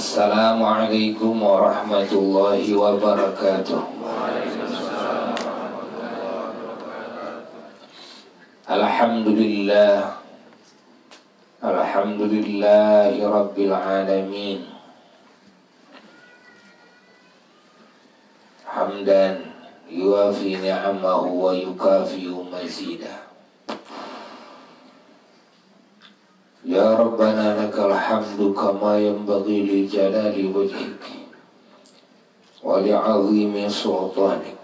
Assalamualaikum warahmatullahi wabarakatuh. Alhamdulillah, alhamdulillahi rabbil alamin. Hamdan yuafi ni'amahu wa yukafi'u mazidah. Ya Rabbana lakal hamdu kama yanbaghi li jalali wajhik wa li'azimi sultanik.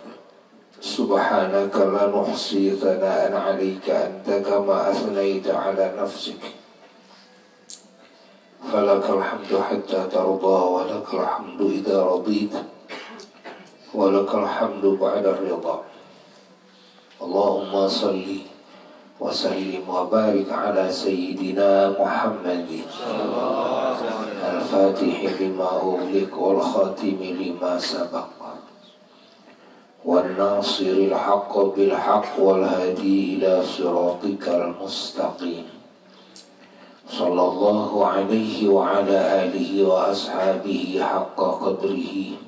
Subhanaka la nuhsi thana'an 'alaika anta kama athnaita 'ala nafsik. Falakal hamdu hatta tarda wa lakal hamdu idha radita wa lakal hamdu ba'da ridha. Allahumma salli wa sallim wa barik ala sayyidina Muhammadin al-fatih lima ughliq wal khatimi lima sabaq wal nasiril haqq bil haqq wal hadi ila siratikal mustaqim. Sallallahu alaihi wa ala alihi wa ashabihi haqqa qadrihi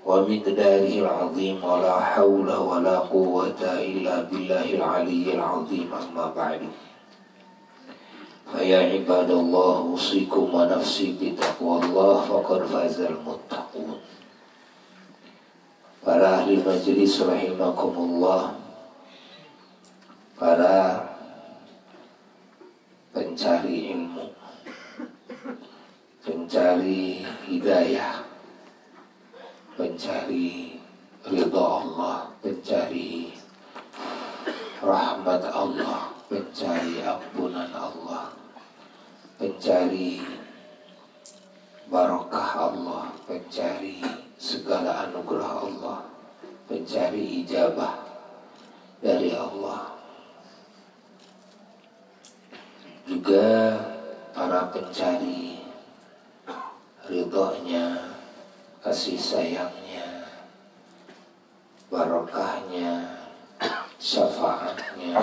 wa miqdarihi al-azim wa la hawla wa la quwwata illa billahil aliyyil azim. Amma ba'du. Fa ya ibadallah, usikum wa nafsi bi taqwallah faqad fazal muttaqun. Para ahli majelis rahimakumullah, para pencari ilmu, pencari hidayah, pencari ridha Allah, pencari rahmat Allah, pencari ampunan Allah, pencari barakah Allah, pencari segala anugerah Allah, pencari ijabah dari Allah. Juga para pencari ridhonya, kasih sayangnya, barokahnya, syafaatnya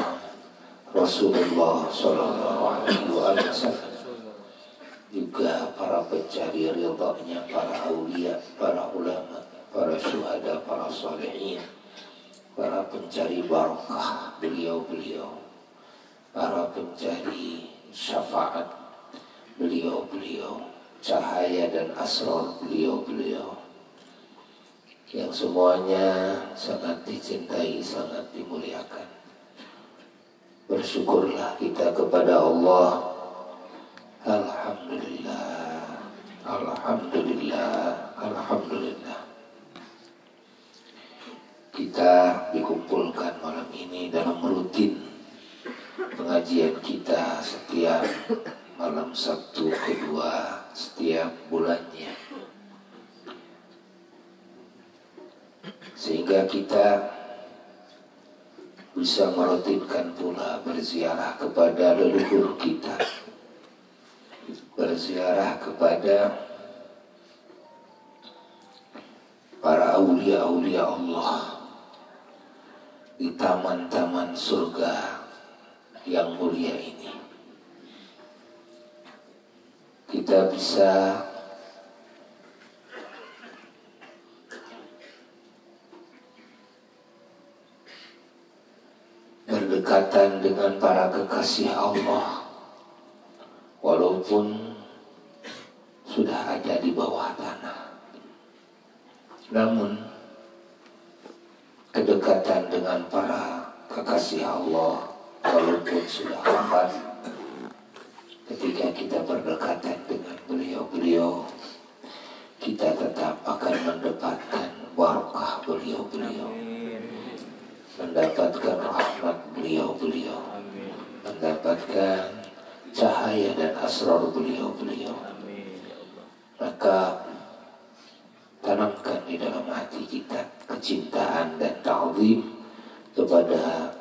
Rasulullah Shallallahu Alaihi Wasallam. Juga para pencari ridhonya para aulia, para ulama, para syuhada, para solehin, para pencari barokah beliau-beliau, para pencari syafaat beliau-beliau, cahaya dan asrar beliau-beliau, yang semuanya sangat dicintai, sangat dimuliakan. Bersyukurlah kita kepada Allah. Alhamdulillah, alhamdulillah, alhamdulillah. Kita dikumpulkan malam ini dalam rutin pengajian kita setiap malam Sabtu kedua setiap bulannya, sehingga kita bisa merutinkan pula berziarah kepada leluhur kita, berziarah kepada para aulia-aulia Allah di taman-taman surga yang mulia ini. Kita bisa berdekatan dengan para kekasih Allah walaupun sudah ada di bawah tanah. Namun kedekatan dengan para kekasih Allah walaupun sudah wafat, ketika kita berdekatan dengan beliau-beliau, kita tetap akan mendapatkan barokah beliau-beliau, mendapatkan rahmat beliau-beliau, mendapatkan cahaya dan asrar beliau-beliau. Maka tanamkan di dalam hati kita kecintaan dan ta'zim kepada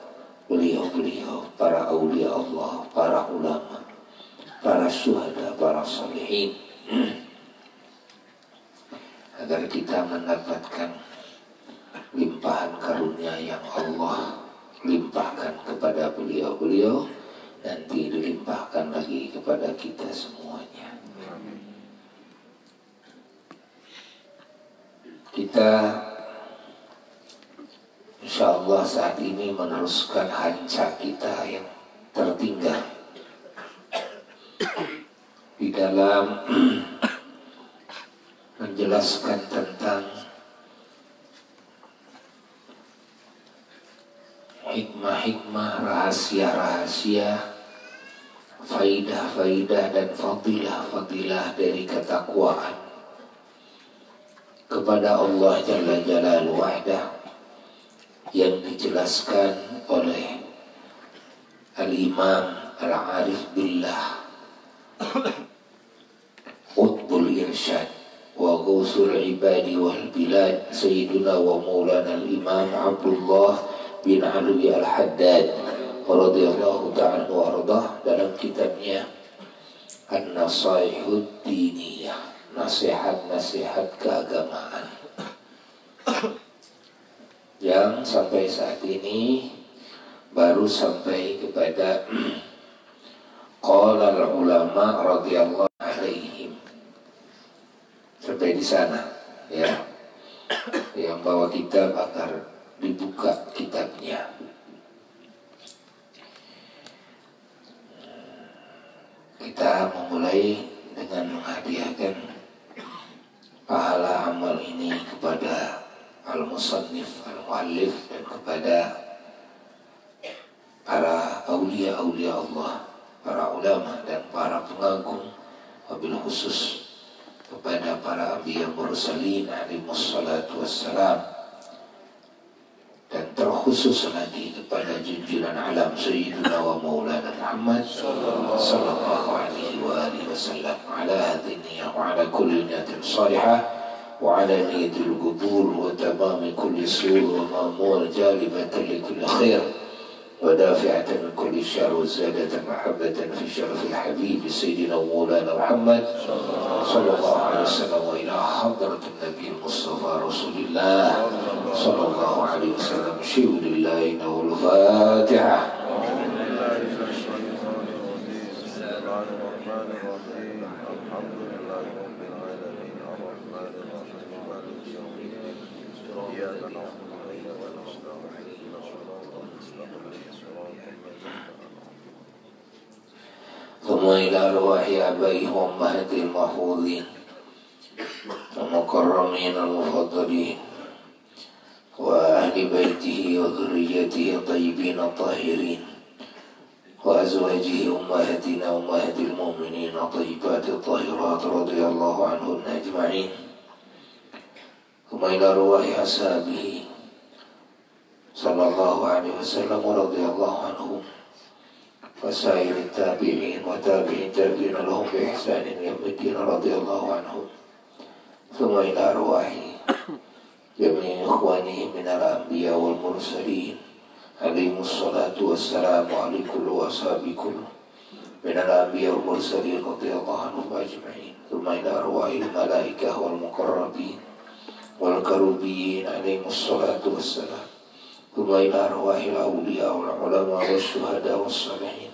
beliau-beliau, para aulia Allah, para ulama, para syuhada, para salihin, agar kita mendapatkan limpahan karunia yang Allah limpahkan kepada beliau-beliau, nanti dilimpahkan lagi kepada kita semuanya. Kita insyaallah saat ini meneruskan hanca kita yang tertinggal di dalam menjelaskan tentang hikmah-hikmah, rahasia-rahasia, faidah-faidah dan fadilah-fadilah dari ketakwaan kepada Allah Jalla Jalaluhu wahdah yang dijelaskan oleh Al-Imam Al-Arif Billah Qutbul Irsyad wa Ghausul Ibadi wal Bilad Sayyiduna wa Maulana Al-Imam Abdullah bin Alwi Al-Haddad radhiyallahu ta'ala wa ardah dalam kitabnya An-Nasaihud Diniyah, nasihat-nasihat keagamaan, yang sampai saat ini baru sampai kepada qala al-ulama radhiyallahu alaihim. Sampai di sana ya. Yang bawa kitab agar dibuka kitabnya. Kita memulai dengan menghadiahkan pahala amal ini kepada al-musannif, al-muallif, dan kepada para aulia-aulia Allah, para ulama dan para pengagum, wabil khusus kepada para anbiya mursalin alaihimus salatu wassalam, dan terkhusus lagi kepada junjungan alam Sayyidina wa Maulana Muhammad sallallahu alaihi wa alihi wasallam, ala hadhihi wa ala kulli niyatin salihah wa ala niyatil qubul wa tamami kulli sul wa ma'mul jalibatan li kulli khair wa dafi'atan min kulli syarr wa ziyadatan mahabbatan fi syarafil habib Sayyidina wa Maulana Muhammad sallallahu alaihi wasallam wa ila hadratin Nabi Mustafa Rasulillah sallallahu alaihi wasallam. Syulillahi wal Fatihah. ثم إلى أرواح آبائهم وأمهاتهم المحفوظين المكرمين المفضلين وأهل بيته وذريته الطيبين الطاهرين وأزواجه أمهاتنا أمهات المؤمنين الطيبات الطاهرات رضي الله عنهن أجمعين. ثم إلى أرواح أصحابه صلى الله عليه وسلم ورضي الله عنهم وسائر التابعين وتابعين تابعين لهم بإحسان يوم الدين رضي الله عنهم. ثم إلى أرواح جميع إخوانه من الأنبياء والمرسلين عليهم الصلاة والسلام على كل وأصحاب كل من الأنبياء والمرسلين رضي الله عنهم أجمعين. ثم إلى أرواح الملائكة والمقربين والكروبيين عليهم الصلاة والسلام. ثم إلى أرواح الأولياء والعلماء والشهداء والصالحين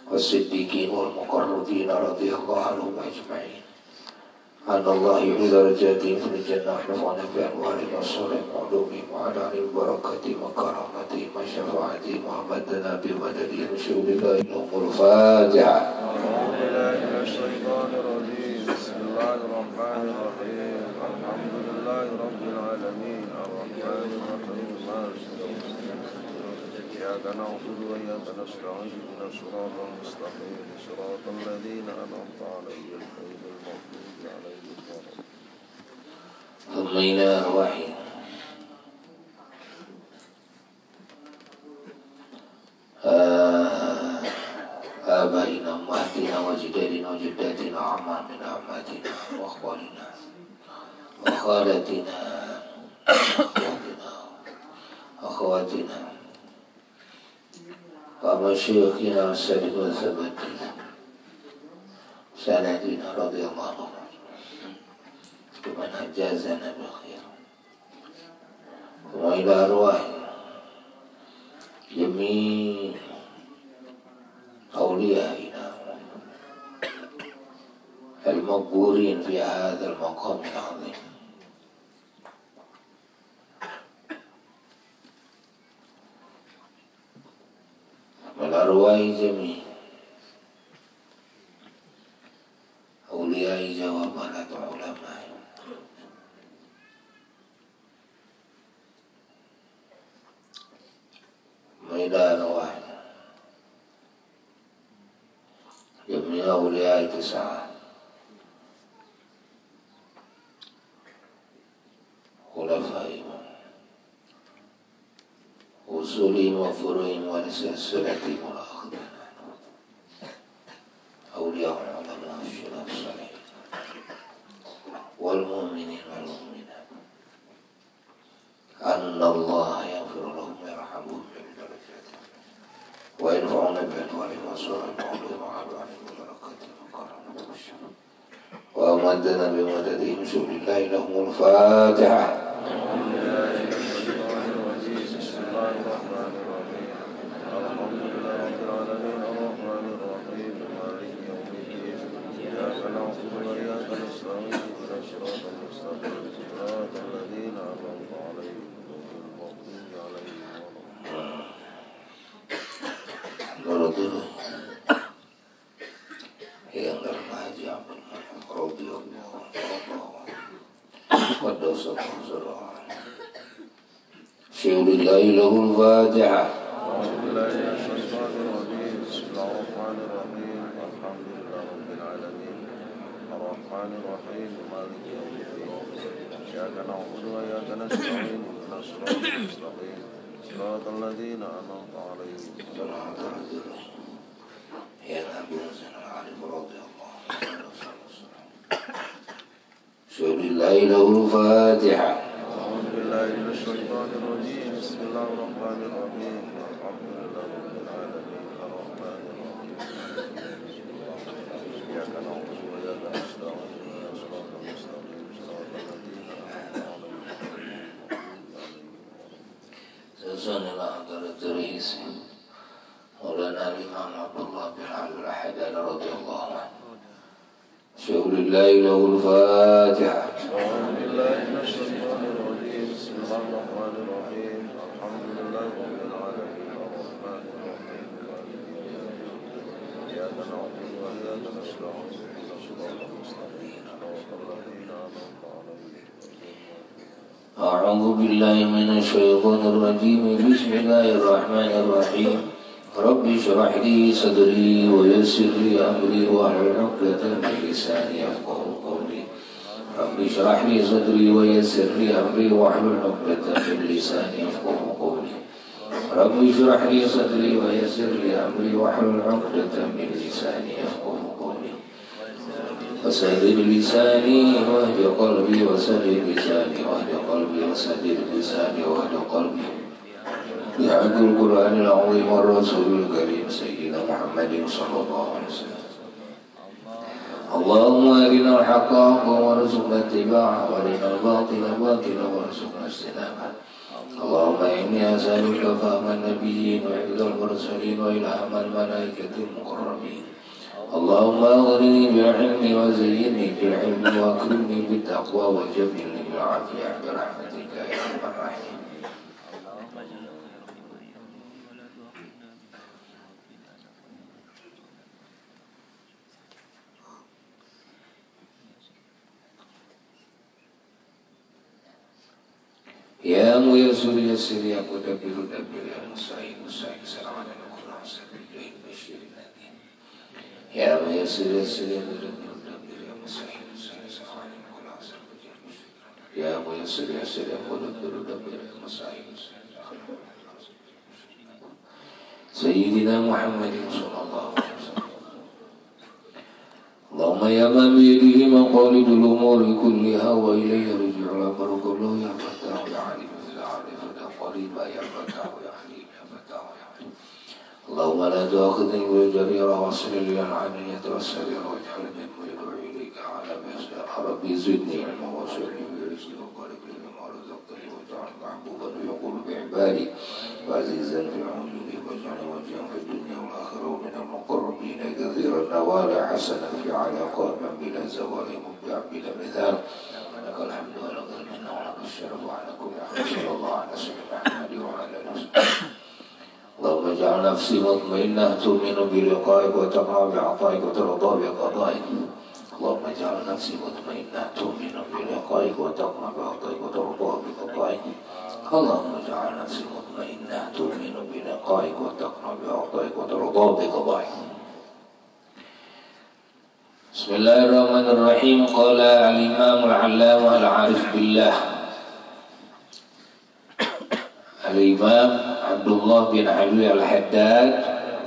والصديقين والمقربين رضي الله عنهم أجمعين. أن الله يعلي درجاتهم في الجنة ونفعنا بأنوارهم وصالحهم وعلومهم وعلى البركة وكرامتهم وشفاعتهم وأمدنا بمددهم. شهود الله لهم الفاتحة. أعوذ بالله من الشيطان الرجيم. بسم الله الرحمن الرحيم. الحمد لله رب العالمين الرحمن الرحيم مالك يوم الدين إياك نعبد وإياك نستعين اهدنا الصراط المستقيم صراط الذين أنعمت عليهم غير المغضوب عليهم ولا الضالين. ثم إلى أرواح آبائنا أمهاتنا وجدادنا وجداتنا وأعمامنا وأمهاتنا وأخوالنا وخالاتنا أخواتنا ومشايخنا والسادة والثباتنا سادتنا رضي الله عنهم ومن أجازنا بخير. وإلى أرواح جميع أوليائنا المقبورين في هذا المقام العظيم الأرواح جميع أولياء جوابات علماء ميدان واحد جميع أولياء تسعة خلفائهم أصولهم وفروعهم ولسلسلتهم والأخذين أولياء العلماء الشرف الصالحين والمؤمنين والمؤمنات أن الله يغفر لهم ويرحمهم بدرجاتهم وينفعنا بأنوارهم وصورهم وعلومهم وعلومهم وبركاتهم وكرامتهم الشرف وأمدنا بمددهم سبل الله لهم الفاتحة. له الفاتحة. أعوذ بالله من الشيطان الرجيم. بسم الله الرحمن الرحيم. الحمد لله رب العالمين الرحمن الرحيم مالك يوم الدين إياك نعبد وإياك نستعين اهدنا الصراط المستقيم صراط الذين أنعمت عليهم صراط الذين يا أبو زين العارف رضي الله عنه. سؤال الله له الفاتحة. أعوذ بالله من الشيطان الرجيم. بسم الله الرحمن الرحيم. الحمد لله رب العالمين الرحمن الرحيم إياك نعبد وإياك نستعين اهدنا الصراط المستقيم صراط الذين أنعمت عليهم سنة الدريس مولانا الإمام عبد الله بن عبد الحداد رضي الله عنه. شكر الله له الفاتحة. أعوذ بالله من الشيطان الرجيم. بسم الله الرحمن الرحيم. الحمد لله رب العالمين الرحمن الرحيم مالك يوم الدين إياك نعبد وإياك نستعين اهدنا الصراط المستقيم صراط الذين أنعمت عليهم. أعوذ بالله من الشيطان الرجيم. بسم الله الرحمن الرحيم. رب اشرح لي صدري ويسر لي أمري واحلل عقدة من لساني يفقهوا قولي. رب اشرح لي صدري ويسر لي أمري واحلل عقدة من لساني يفقهوا قولي. رب اشرح لي صدري ويسر لي أمري واحلل عقدة من لساني يفقهوا قولي. وسدد لساني واهد قلبي وسدد لساني واهد قلبي وسدد لساني واهد قلبي بحق القرآن العظيم والرسول الكريم سيدنا محمد صلى الله عليه وسلم. اللهم أرنا الحق حقا وارزقنا اتباعه وأرنا الباطل باطلا وارزقنا اجتنابه. اللهم إني أسألك فهم النبيين وحفظ المرسلين وإلهام الملائكة المقربين. اللهم أغنني بالعلم وزينني بالعلم وأكرمني بالتقوى وجملني بالعافية برحمتك يا أرحم الراحمين. يا ميسر يسر يا مدبر دبر يا مستعين مستعين سلام على كل حسن بشير النذير. يا ميسر يسر يا مدبر دبر يا مستعين مستعين سلام على كل حسن بشير يا ميسر يسر يا مدبر دبر يا مستعين مستعين سيدنا محمد صلى الله عليه وسلم. اللهم يا من بيده مقاليد الأمور كلها وإليه يرجع الأمر كله يا فتاح يا عليم يا عارف يا قريب يا فتاح يا عليم يا فتاح يا عليم. اللهم لا تؤاخذني بالجريرة واصل لي العانية والسريرة واجعلني ممن يدعو إليك على بصيرة. ربي زدني علما وسعني برزقي وبارك لي فيما رزقتني واجعلني محبوبا في قلوب عبادي وعزيزا في عيوني واجعلني وجها في الدنيا والآخرة ومن المقربين كثيرا نوالا حسنا في على قائما بلا زوال مبدعا بلا مثال. لك الحمد ولك المنة ولك الشرف على كل حال. صلى الله على سيدنا محمد وعلى آله وصحبه. اللهم Waj'al nafsi mutmainnah tu'minu bi liqa'ik wa taqna bi 'ata'ik wa tarda bi qada'ik. Allahumma ij'al nafsi mutmainnah tu'minu bi liqa'ik wa taqna bi 'ata'ik wa tarda bi qada'ik. Allahumma ij'al nafsi mutmainnah tu'minu bi liqa'ik wa taqna bi 'ata'ik wa tarda bi qada'ik. Bismillahirrahmanirrahim. Qala al-imam al-'allamah al-'arif billah al-imam Abdullah bin Ali al-Haddad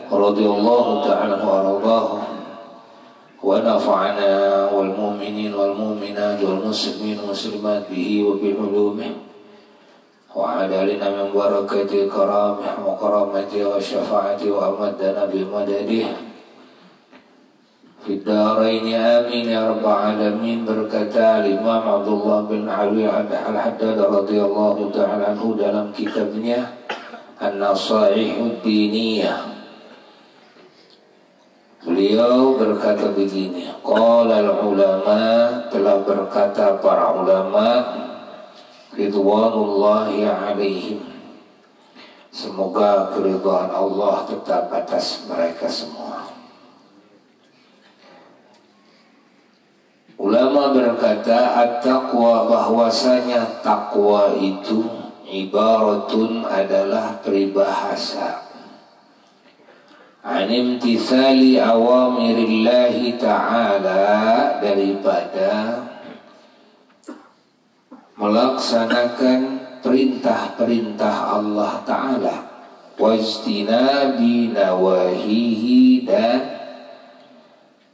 radhiyallahu ta'ala anhu wa wa nafa'ana wal mu'minin wal mu'minat wal muslimin wal muslimat bihi wa bi ulumihi wa 'adalina min barakati karamihi wa karamatihi wa syafa'atihi wa amaddana bi madadihi fid darain amin ya rabbal alamin. Berkata Imam Abdullah bin Ali al-Haddad radhiyallahu ta'ala anhu dalam kitabnya An-Nasaihud Diniyah, beliau berkata begini, qala al-ulama, telah berkata para ulama ridwanullahi alaihim, semoga keridhaan Allah tetap atas mereka semua. Ulama berkata, at-taqwa, bahwasanya takwa itu ibaratun adalah peribahasa, animtithali awamirillahi ta'ala, daripada melaksanakan perintah-perintah Allah Ta'ala, wajtinabi nawahihi, dan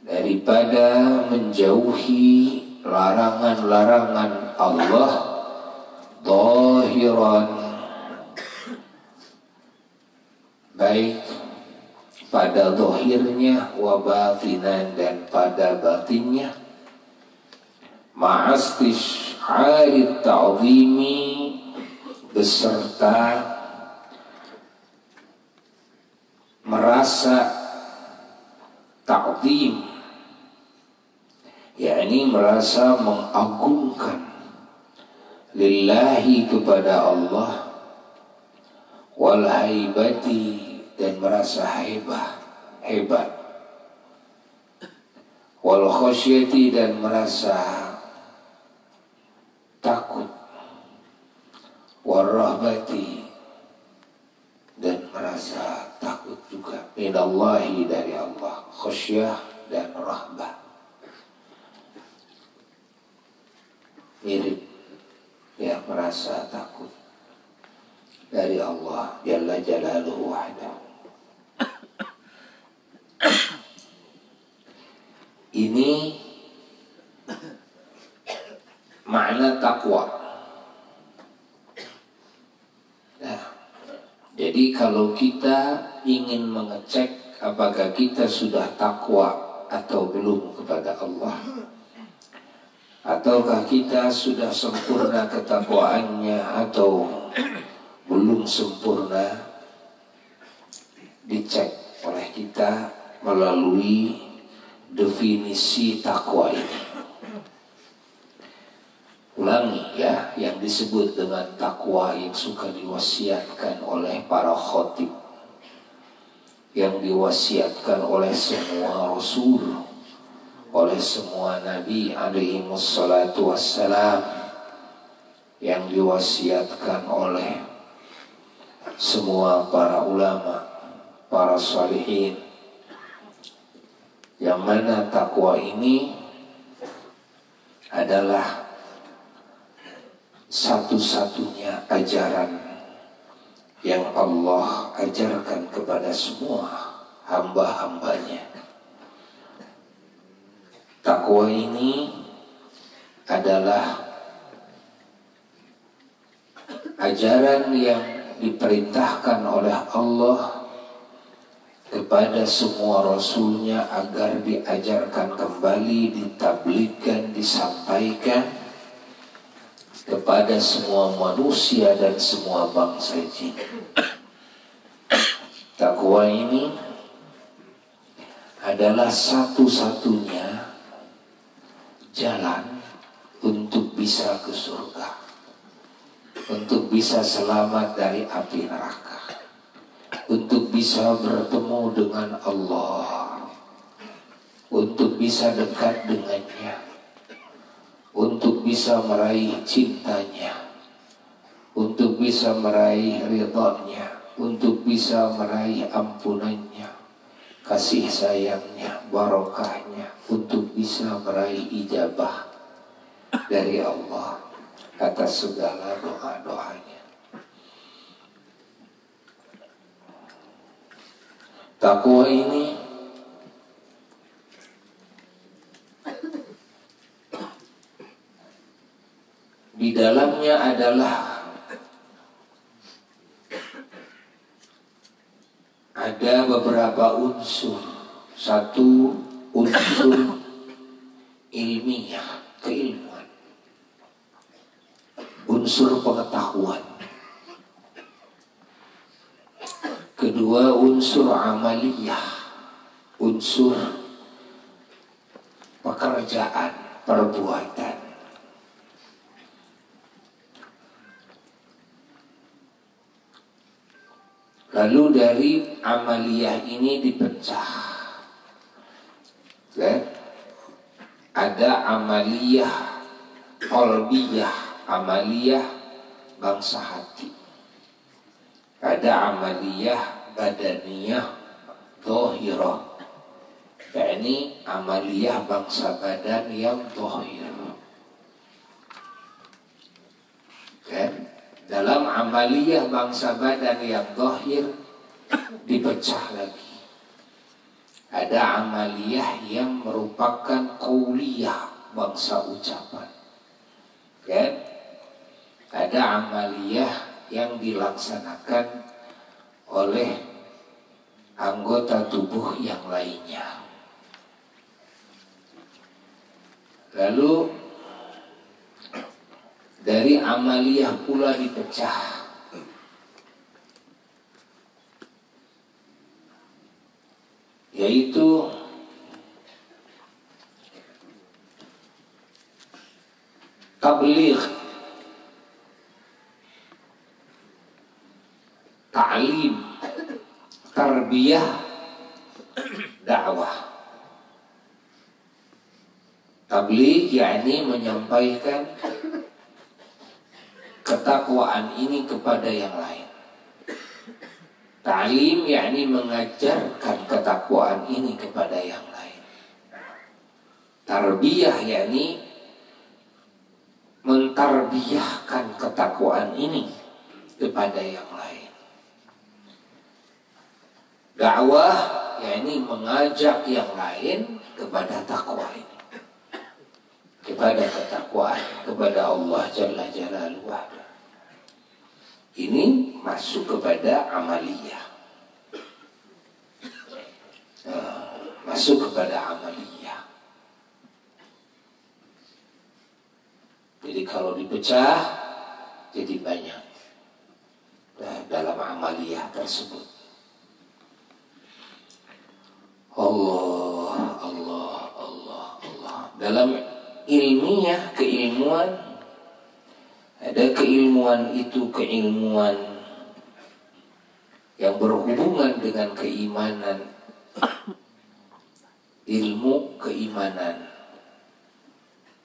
daripada menjauhi larangan-larangan Allah, zahiran, baik pada zahirnya, wa batinan, dan pada batinnya, ma'astish'ari ta'zimi, beserta merasa ta'zim, yakni merasa mengagungkan lillahi kepada Allah, wal haibati, dan merasa hebat, wal khasyati, dan merasa takut, wal rahbati, dan merasa takut juga, minallahi, dari Allah, khasyah dan rahbah mirip ya, merasa takut dari Allah Jalla Jalaluhu wahdahu. Ini makna takwa. Nah, jadi kalau kita ingin mengecek apakah kita sudah takwa atau belum kepada Allah, ataukah kita sudah sempurna ketakwaannya atau belum sempurna, dicek oleh kita melalui definisi takwa ini. Ulangi ya, yang disebut dengan takwa yang suka diwasiatkan oleh para khatib, yang diwasiatkan oleh semua rasul, oleh semua nabi alaihi wassalatu wassalam, yang diwasiatkan oleh semua para ulama, para salihin, yang mana takwa ini adalah satu-satunya ajaran yang Allah ajarkan kepada semua hamba-hambanya. Takwa ini adalah ajaran yang diperintahkan oleh Allah kepada semua rasulnya agar diajarkan kembali, ditabligkan, disampaikan kepada semua manusia dan semua bangsa jin. Takwa ini adalah satu-satunya jalan untuk bisa ke surga, untuk bisa selamat dari api neraka, untuk bisa bertemu dengan Allah, untuk bisa dekat dengannya, untuk bisa meraih cintanya, untuk bisa meraih ridhonya, untuk bisa meraih ampunannya, kasih sayangnya, barokahnya, untuk bisa meraih ijabah dari Allah atas segala doa-doanya. Takwa ini di dalamnya adalah ada beberapa unsur. Satu unsur ilmiah, keilmuan, unsur pengetahuan. Kedua unsur amaliyah, unsur pekerjaan, perbuatan. Lalu dari amaliyah ini dipecah. Ya. Ada amaliyah qalbiyah, amaliyah bangsa hati. Ada amaliyah badaniyah zahirah, yakni amaliyah bangsa badan yang zahir. Kan? Dalam amaliyah bangsa badan yang zahir dipecah lagi. Ada amaliyah yang merupakan qauliyah, bangsa ucapan. Kan? Ada amaliyah yang dilaksanakan oleh anggota tubuh yang lainnya. Lalu dari amaliyah pula dipecah. Yaitu tabligh, ta'lim, tarbiyah, dakwah. Tabligh yakni menyampaikan ketakwaan ini kepada yang lain. Ta'lim yakni mengajarkan ketakwaan ini kepada yang lain. Tarbiyah yakni mentarbiyahkan ketakwaan ini kepada yang lain. Dakwah yakni mengajak yang lain kepada takwa ini, kepada ketakwaan, kepada Allah Jalla Jalaluhu. Ini masuk kepada amaliyah. Masuk kepada amaliyah. Jadi kalau dipecah jadi banyak dalam amaliyah tersebut. Allah, Allah, Allah, Allah. Dalam ilmiah, keilmuan, ada keilmuan itu keilmuan yang berhubungan dengan keimanan, ilmu keimanan.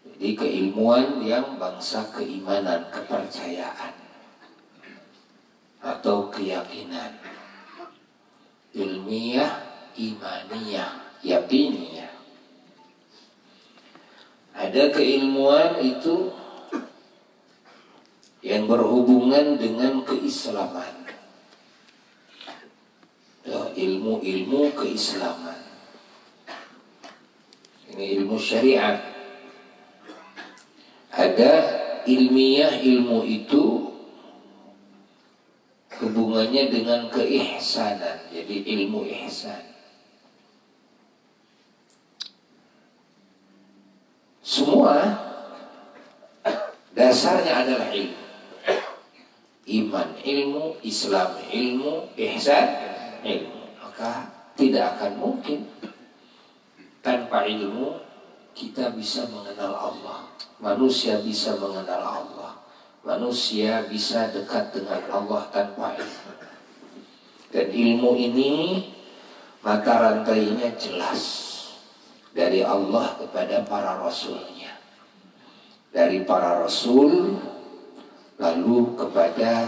Jadi keilmuan yang bangsa keimanan, kepercayaan atau keyakinan. Ilmiah, imaniyah, yakiniyah. Ada keilmuan itu yang berhubungan dengan keislaman, ilmu-ilmu keislaman. Ini ilmu syariat. Ada ilmiah, ilmu itu hubungannya dengan keihsanan, jadi ilmu ihsan. Semua dasarnya adalah ilmu. Iman ilmu, Islam ilmu, ihsan ilmu. Maka tidak akan mungkin tanpa ilmu kita bisa mengenal Allah. Manusia bisa mengenal Allah. Manusia bisa dekat dengan Allah tanpa ilmu. Dan ilmu ini mata rantainya jelas dari Allah kepada para rasulnya, dari para rasul lalu kepada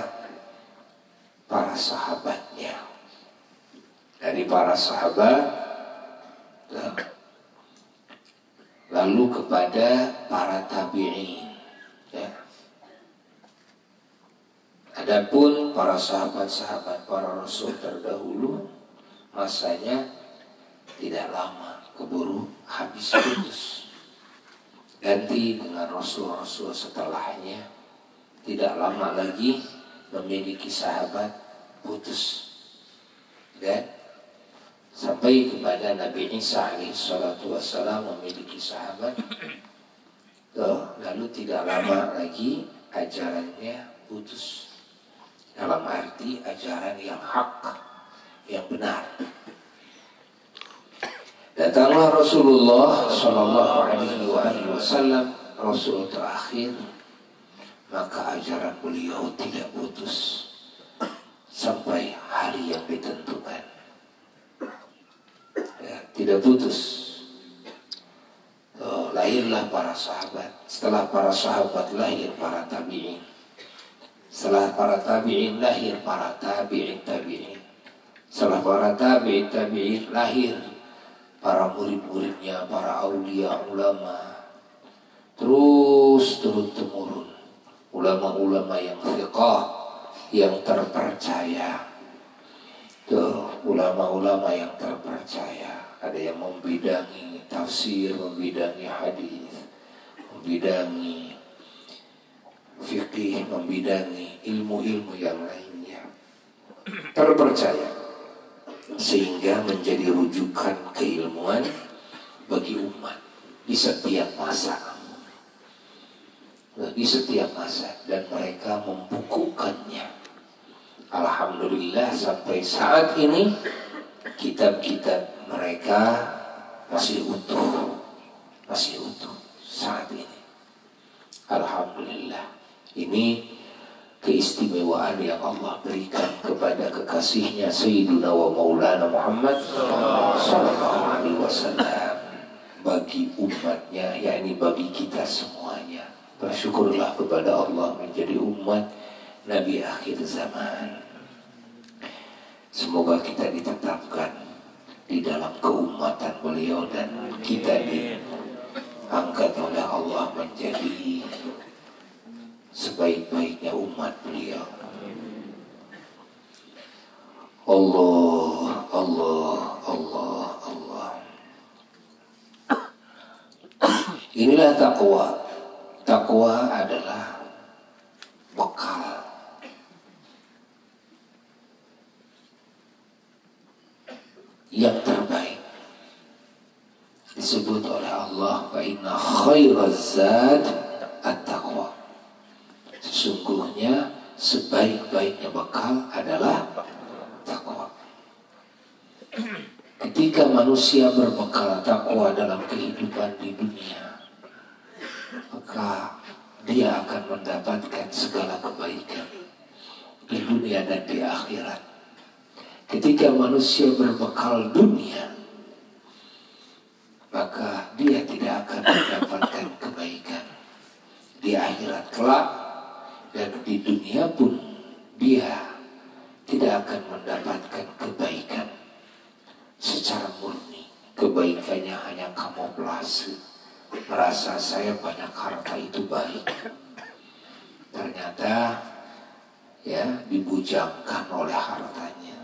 para sahabatnya, dari para sahabat lalu kepada para tabi'in, ya. Adapun para sahabat-sahabat para rasul terdahulu masanya tidak lama, keburu habis putus. Ganti dengan rasul-rasul setelahnya, tidak lama lagi memiliki sahabat, putus. Dan sampai kepada Nabi Isa alaihissalatu wassalam memiliki sahabat. Tuh, lalu tidak lama lagi ajarannya putus. Dalam arti ajaran yang hak, yang benar. Datanglah Rasulullah Shallallahu Alaihi Wasallam, Rasul terakhir, maka ajaran beliau tidak putus sampai hari yang ditentukan. Ya, tidak putus. Oh, lahirlah para sahabat. Setelah para sahabat lahir para tabi'in. Setelah para tabi'in lahir para tabi'in tabi'in. Setelah para tabi'in tabi'in lahir para murid-muridnya, para aulia, ulama. Terus turun-temurun ulama-ulama yang thiqah, yang terpercaya. Tuh, ulama-ulama yang terpercaya. Ada yang membidangi tafsir, membidangi hadis, membidangi fikih, membidangi ilmu-ilmu yang lainnya. Terpercaya, sehingga menjadi rujukan keilmuan bagi umat di setiap masa. Di setiap masa, dan mereka membukukannya. Alhamdulillah sampai saat ini kitab-kitab mereka masih utuh, masih utuh saat ini. Alhamdulillah. Ini keistimewaan yang Allah berikan kepada kekasihnya Sayyiduna wa Maulana Muhammad Sallallahu Alaihi Wasallam bagi umatnya, yakni bagi kita semuanya. Bersyukurlah kepada Allah menjadi umat Nabi akhir zaman. Semoga kita ditetapkan di dalam keumatan beliau dan kita diangkat oleh Allah menjadi sebaik-baiknya umat beliau. Allah, Allah, Allah, Allah. Inilah takwa. Takwa adalah bekal yang terbaik. Disebut oleh Allah, fa inna khairaz zad at-taqwa. Sesungguhnya sebaik-baiknya bekal adalah takwa. Ketika manusia berbekal takwa dalam kehidupan di dunia, maka dia akan mendapatkan segala kebaikan di dunia dan di akhirat. Ketika manusia berbekal dunia, maka dia tidak akan mendapatkan kebaikan di akhirat kelak, dan di dunia pun dia tidak akan mendapatkan kebaikan secara murni. Kebaikannya hanya kamuflase, merasa saya banyak harta itu baik. Ternyata ya dibujangkan oleh hartanya,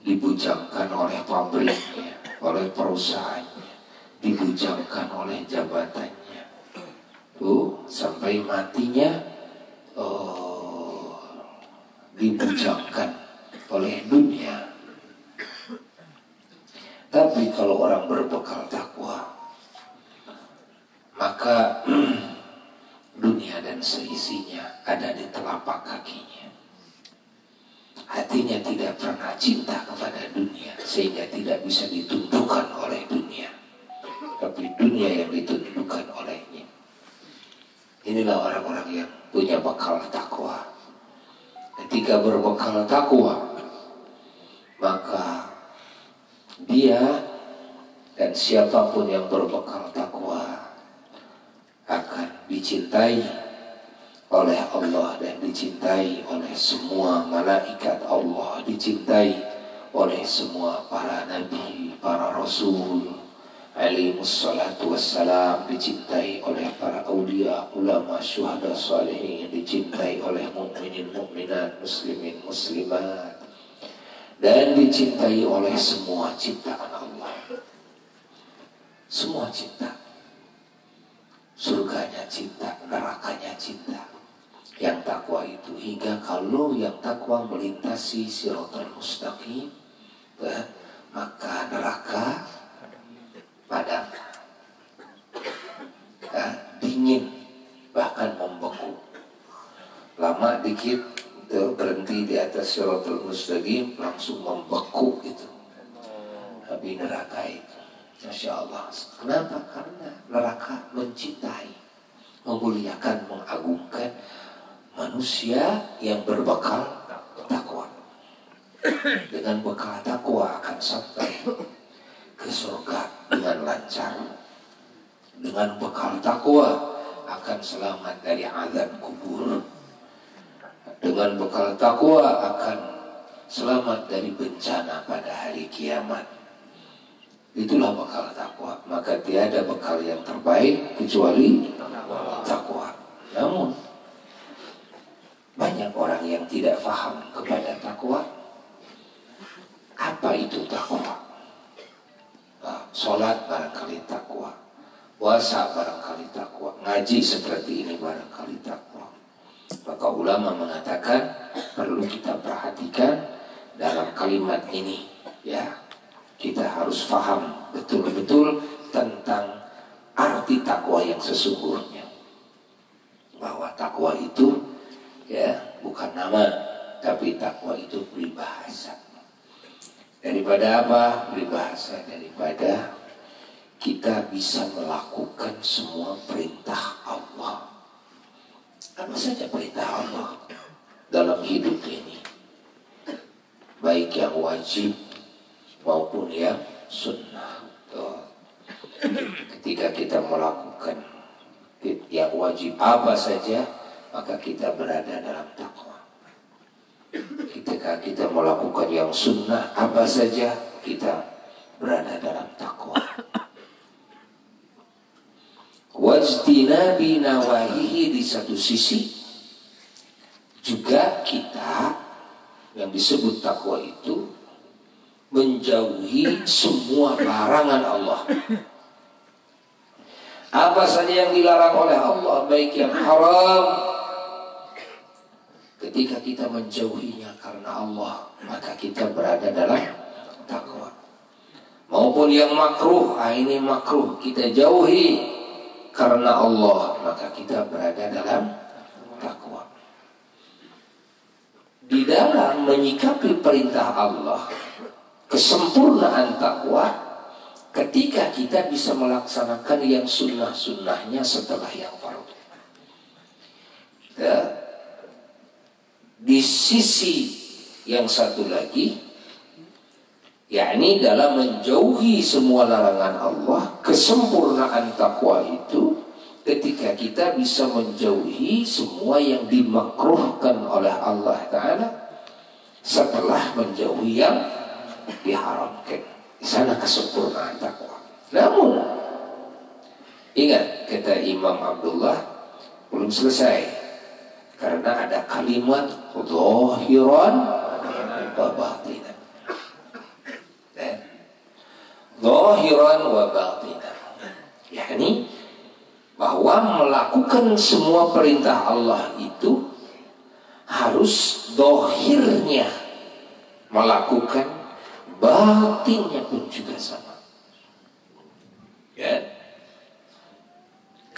dibujangkan oleh pabriknya, oleh perusahaannya, dibujangkan oleh jabatannya. Tuh, sampai matinya dibujangkan oleh dunia. Tapi kalau orang berbekal takwa, maka dunia dan seisinya ada di telapak kakinya. Hatinya tidak pernah cinta kepada dunia, sehingga tidak bisa ditundukkan oleh dunia. Tapi dunia yang ditundukkan olehnya. Inilah orang-orang yang punya bekal takwa. Ketika berbekal takwa, Dia dan siapapun yang berbekal takwa akan dicintai oleh Allah dan dicintai oleh semua malaikat Allah, dicintai oleh semua para nabi, para rasul alaihimussalatu wassalam, dicintai oleh para aulia, ulama, syuhada, salihin, dicintai oleh mukminin, mukminat, muslimin, muslimat, dan dicintai oleh semua ciptaan Allah. Semua cinta. Surganya cinta, nerakanya cinta. Yang takwa itu, hingga kalau yang takwa melintasi siratal mustaqim, ya, maka neraka padam, ya, dingin, bahkan membeku. Lama dikit berhenti di atas siratal mustaqim, langsung membeku itu api neraka itu. Masya Allah. Kenapa? Karena neraka mencintai, memuliakan, mengagungkan manusia yang berbekal takwa. Dengan bekal takwa akan sampai ke surga dengan lancar. Dengan bekal takwa akan selamat dari azab kubur. Dengan bekal takwa akan selamat dari bencana pada hari kiamat. Itulah bekal takwa. Maka tiada bekal yang terbaik kecuali takwa. Namun banyak orang yang tidak faham kepada takwa. Apa itu takwa? Nah, sholat barangkali takwa, puasa barangkali takwa, ngaji seperti ini barangkali takwa. Maka ulama mengatakan perlu kita perhatikan dalam kalimat ini, ya. Kita harus faham betul-betul tentang arti takwa yang sesungguhnya. Bahwa takwa itu, ya, bukan nama, tapi takwa itu peribahasa. Daripada apa? Peribahasa daripada kita bisa melakukan semua perintah Allah. Apa saja perintah Allah dalam hidup ini, baik yang wajib maupun yang sunnah. Tuh. Ketika kita melakukan yang wajib apa saja, maka kita berada dalam takwa. Ketika kita melakukan yang sunnah apa saja, kita berada dalam takwa. Wajtinabi nawahihi, di satu sisi juga kita yang disebut takwa itu menjauhi semua larangan Allah. Apa saja yang dilarang oleh Allah, baik yang haram, ketika kita menjauhinya karena Allah, maka kita berada dalam takwa. Maupun yang makruh, ini makruh, kita jauhi karena Allah, maka kita berada dalam takwa. Di dalam menyikapi perintah Allah, kesempurnaan takwa ketika kita bisa melaksanakan yang sunnah-sunnahnya setelah yang fardu. Ya. Di sisi yang satu lagi, yakni dalam menjauhi semua larangan Allah, kesempurnaan takwa itu ketika kita bisa menjauhi semua yang dimakruhkan oleh Allah Ta'ala setelah menjauhi yang diharamkan. Di sana kesempurnaan takwa. Namun ingat, kata Imam Abdullah, belum selesai, karena ada kalimat zahiran wa batinan. Zahiran wa batinan, yakni bahwa melakukan semua perintah Allah itu harus dohirnya melakukan, batinnya pun juga sama. Ya.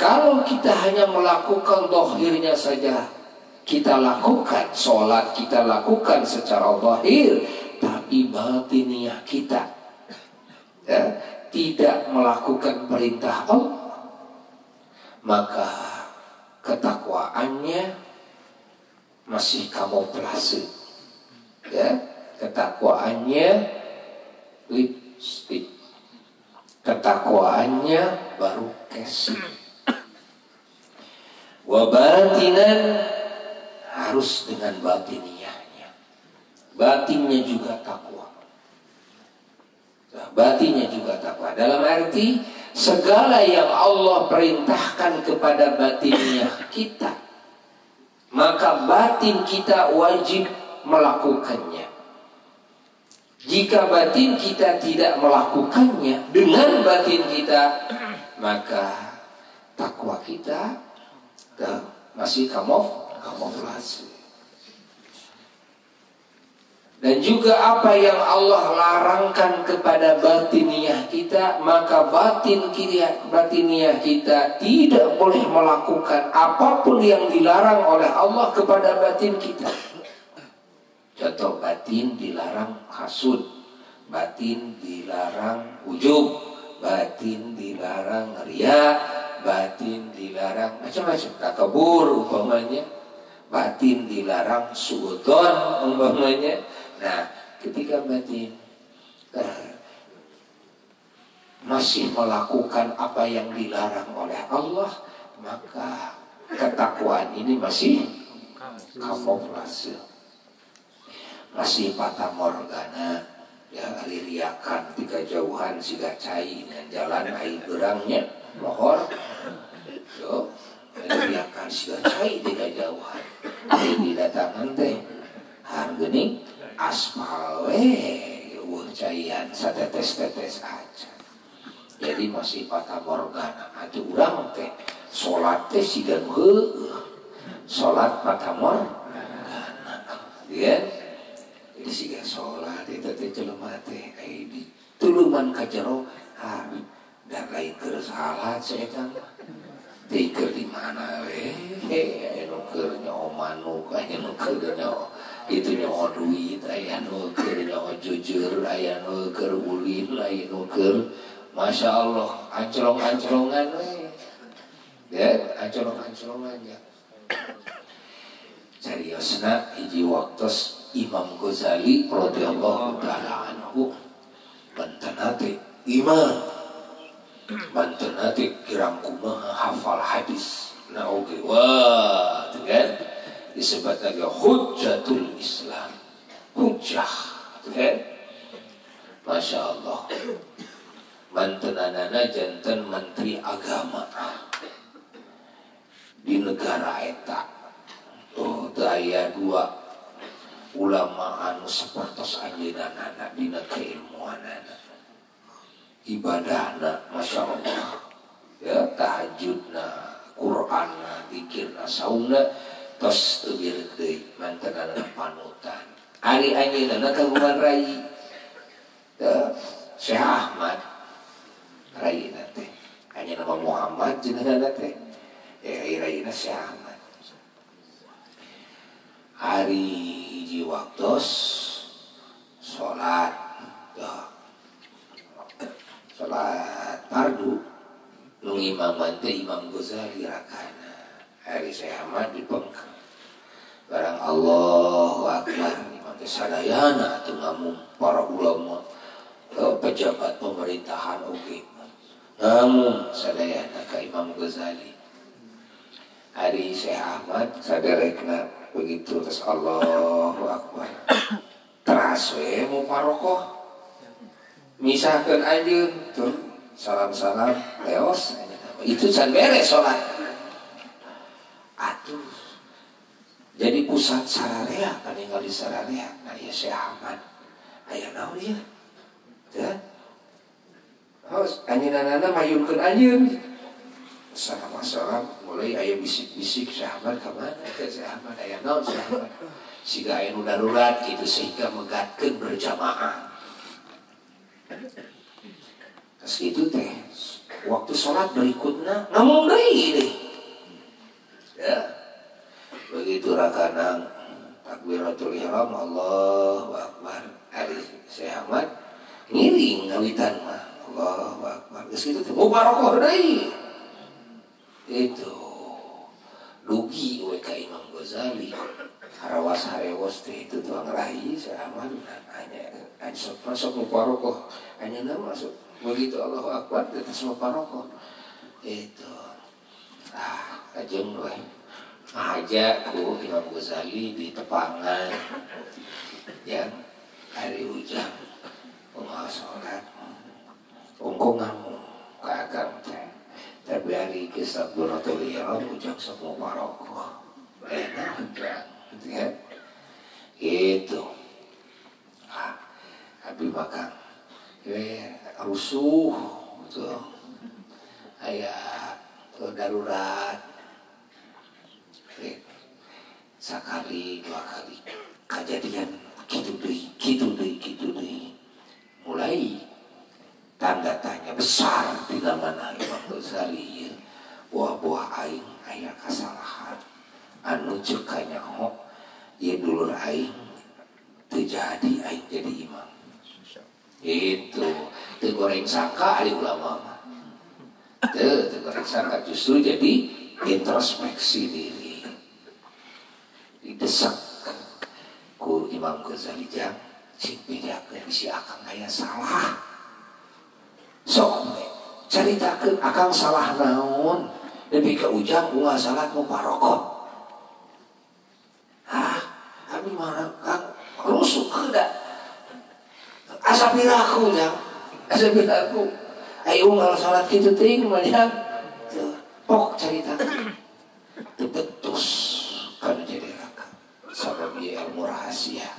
Kalau kita hanya melakukan dohirnya saja, kita lakukan sholat, kita lakukan secara zahir, tapi batinnya kita, ya, tidak melakukan perintah Allah, maka ketakwaannya masih kamuflase. Ya, ketakwaannya lip lipstick. Ketakwaannya baru casing. Wa batinan harus dengan batiniyahnya. Batinnya juga takwa. Batinnya juga takwa. Dalam arti segala yang Allah perintahkan kepada batinnya kita, maka batin kita wajib melakukannya. Jika batin kita tidak melakukannya dengan batin kita, maka takwa kita masih kamuflase. Dan juga apa yang Allah larangkan kepada batiniah kita, maka batiniah kita tidak boleh melakukan apapun yang dilarang oleh Allah kepada batin kita. Contoh, batin dilarang hasud, batin dilarang ujub, batin dilarang riya, batin dilarang macam-macam, takabur umpamanya, batin dilarang suudzon umpamanya. Nah, ketika batin masih melakukan apa yang dilarang oleh Allah, maka ketakwaan ini masih kamuflase, masih fata morgana, ya, ririakan tiga jauhan siga cai dengan jalan air berangnya lohor, yo, ririakan siga cai tiga jauhan, jadi datangan teh hargeuning aspal we, wah caian satetes-tetes aja. Jadi masih fata morgana. Atuh urang teh salat teh siga nu heueuh, salat fata morgana, ya. Jadi siga salat eta teh jelema teh ai di tuluman ka jero har dan lain keur salat saeta mah. Teh keur di mana we? Aya nu keur nyaho manuk, aya nu keur nyaho itu nyaho duit, aya nu keur nyaho jujur, aya nu keur ulin, aya nu keur Masya Allah, anclong-anclongan we. Ya, anclong-anclongan ya. Seriusna hiji waktos Imam Ghazali radhiyallahu ta'ala anhu mantena teh imam, mantena teh kirang kumaha hafal hadis. Nah oge, wah, tuh kan disebut lagi hujjatul Islam, hujjah, tuh kan? Masya Allah. Mantenanana janten menteri agama di negara eta. Oh, teu aya dua ulama anu sapertos anjeunna dina keilmuanana. Ibadahna Masya Allah. Ya, tahajudna, Qur'anna, zikirna, saumna tos teu bireut deui mantenanana panutan. Ari anjeunna kagungan rai. Syekh Ahmad raina teh hanya nama Muhammad jenengan teh ya raina Syekh Ahmad. Hari hiji waktos salat salat fardu nu ngimaman teh Imam Ghazali rakana. Hari Syekh Ahmad dipengkang barang Allahu Akbar imam teh sadayana atuh ngamum para ulama pejabat pemerintahan oge namun sadayana ka Imam Ghazali. Hari Syekh Ahmad saderekna begitu terus Allahu Akbar teras we mufarokoh misahkeun anjeun tuh salam-salam leos itu can beres salat. Atuh jadi pusat sararea kan ningali sararea. Nah ieu Syekh Ahmad aya naon ieu? Harus anjeunna mayunkeun anjeun. Salam-salam mulai aya bisik-bisik Syekh Ahmad ka mana? Syekh Ahmad aya naon Syekh Ahmad? Siga aya nu darurat gitu sehingga megatkeun berjamaah. Terus gitu teh waktu sholat berikutnya ngomong deui deh. Ya. Begitu rakanang takbiratul ihram Allahu Akbar. Ari Syekh Ahmad ngiring ngawitan mah Allahu Akbar. Geus kitu teh mubarakah deui. Itu Dugi we ka Imam Ghazali harawas harewos teh itu tuang rai sama hanya sok masuk muparokoh hanya masuk begitu Allahu Akbar itu semua parokoh itu ah kajeng we aja ku Imam Ghazali di tepangan yang hari ujang unggal sholat ungkong ngamu ke akang teh tapi hari kisah Abdul Ihram ujang semua parokoh enak ujang gitu ya itu ah abi makan rusuh tuh aya tuh darurat sekali dua kali kejadian gitu deui gitu deui gitu deui mulai tanda tanya besar di mana Imam Ghazali buah-buah aing aya kasalahan anu ceuk kanyaho ieu dulur aing teu jadi aing jadi imam itu teu goreng sangka ari ulama mah teu goreng sangka justru jadi introspeksi diri didesak ku Imam Ghazali jang cik bedakeun bisi akang aya salah sok caritakeun akang salah naon nepi ka ujang unggal salat muparokoh ah abi mah kang rusuk heula asa piraku jang asa piraku ai unggal salat kitu teuing mah jang pok caritakeun teu betus kana jadi raka sabab ieu ilmu rahasia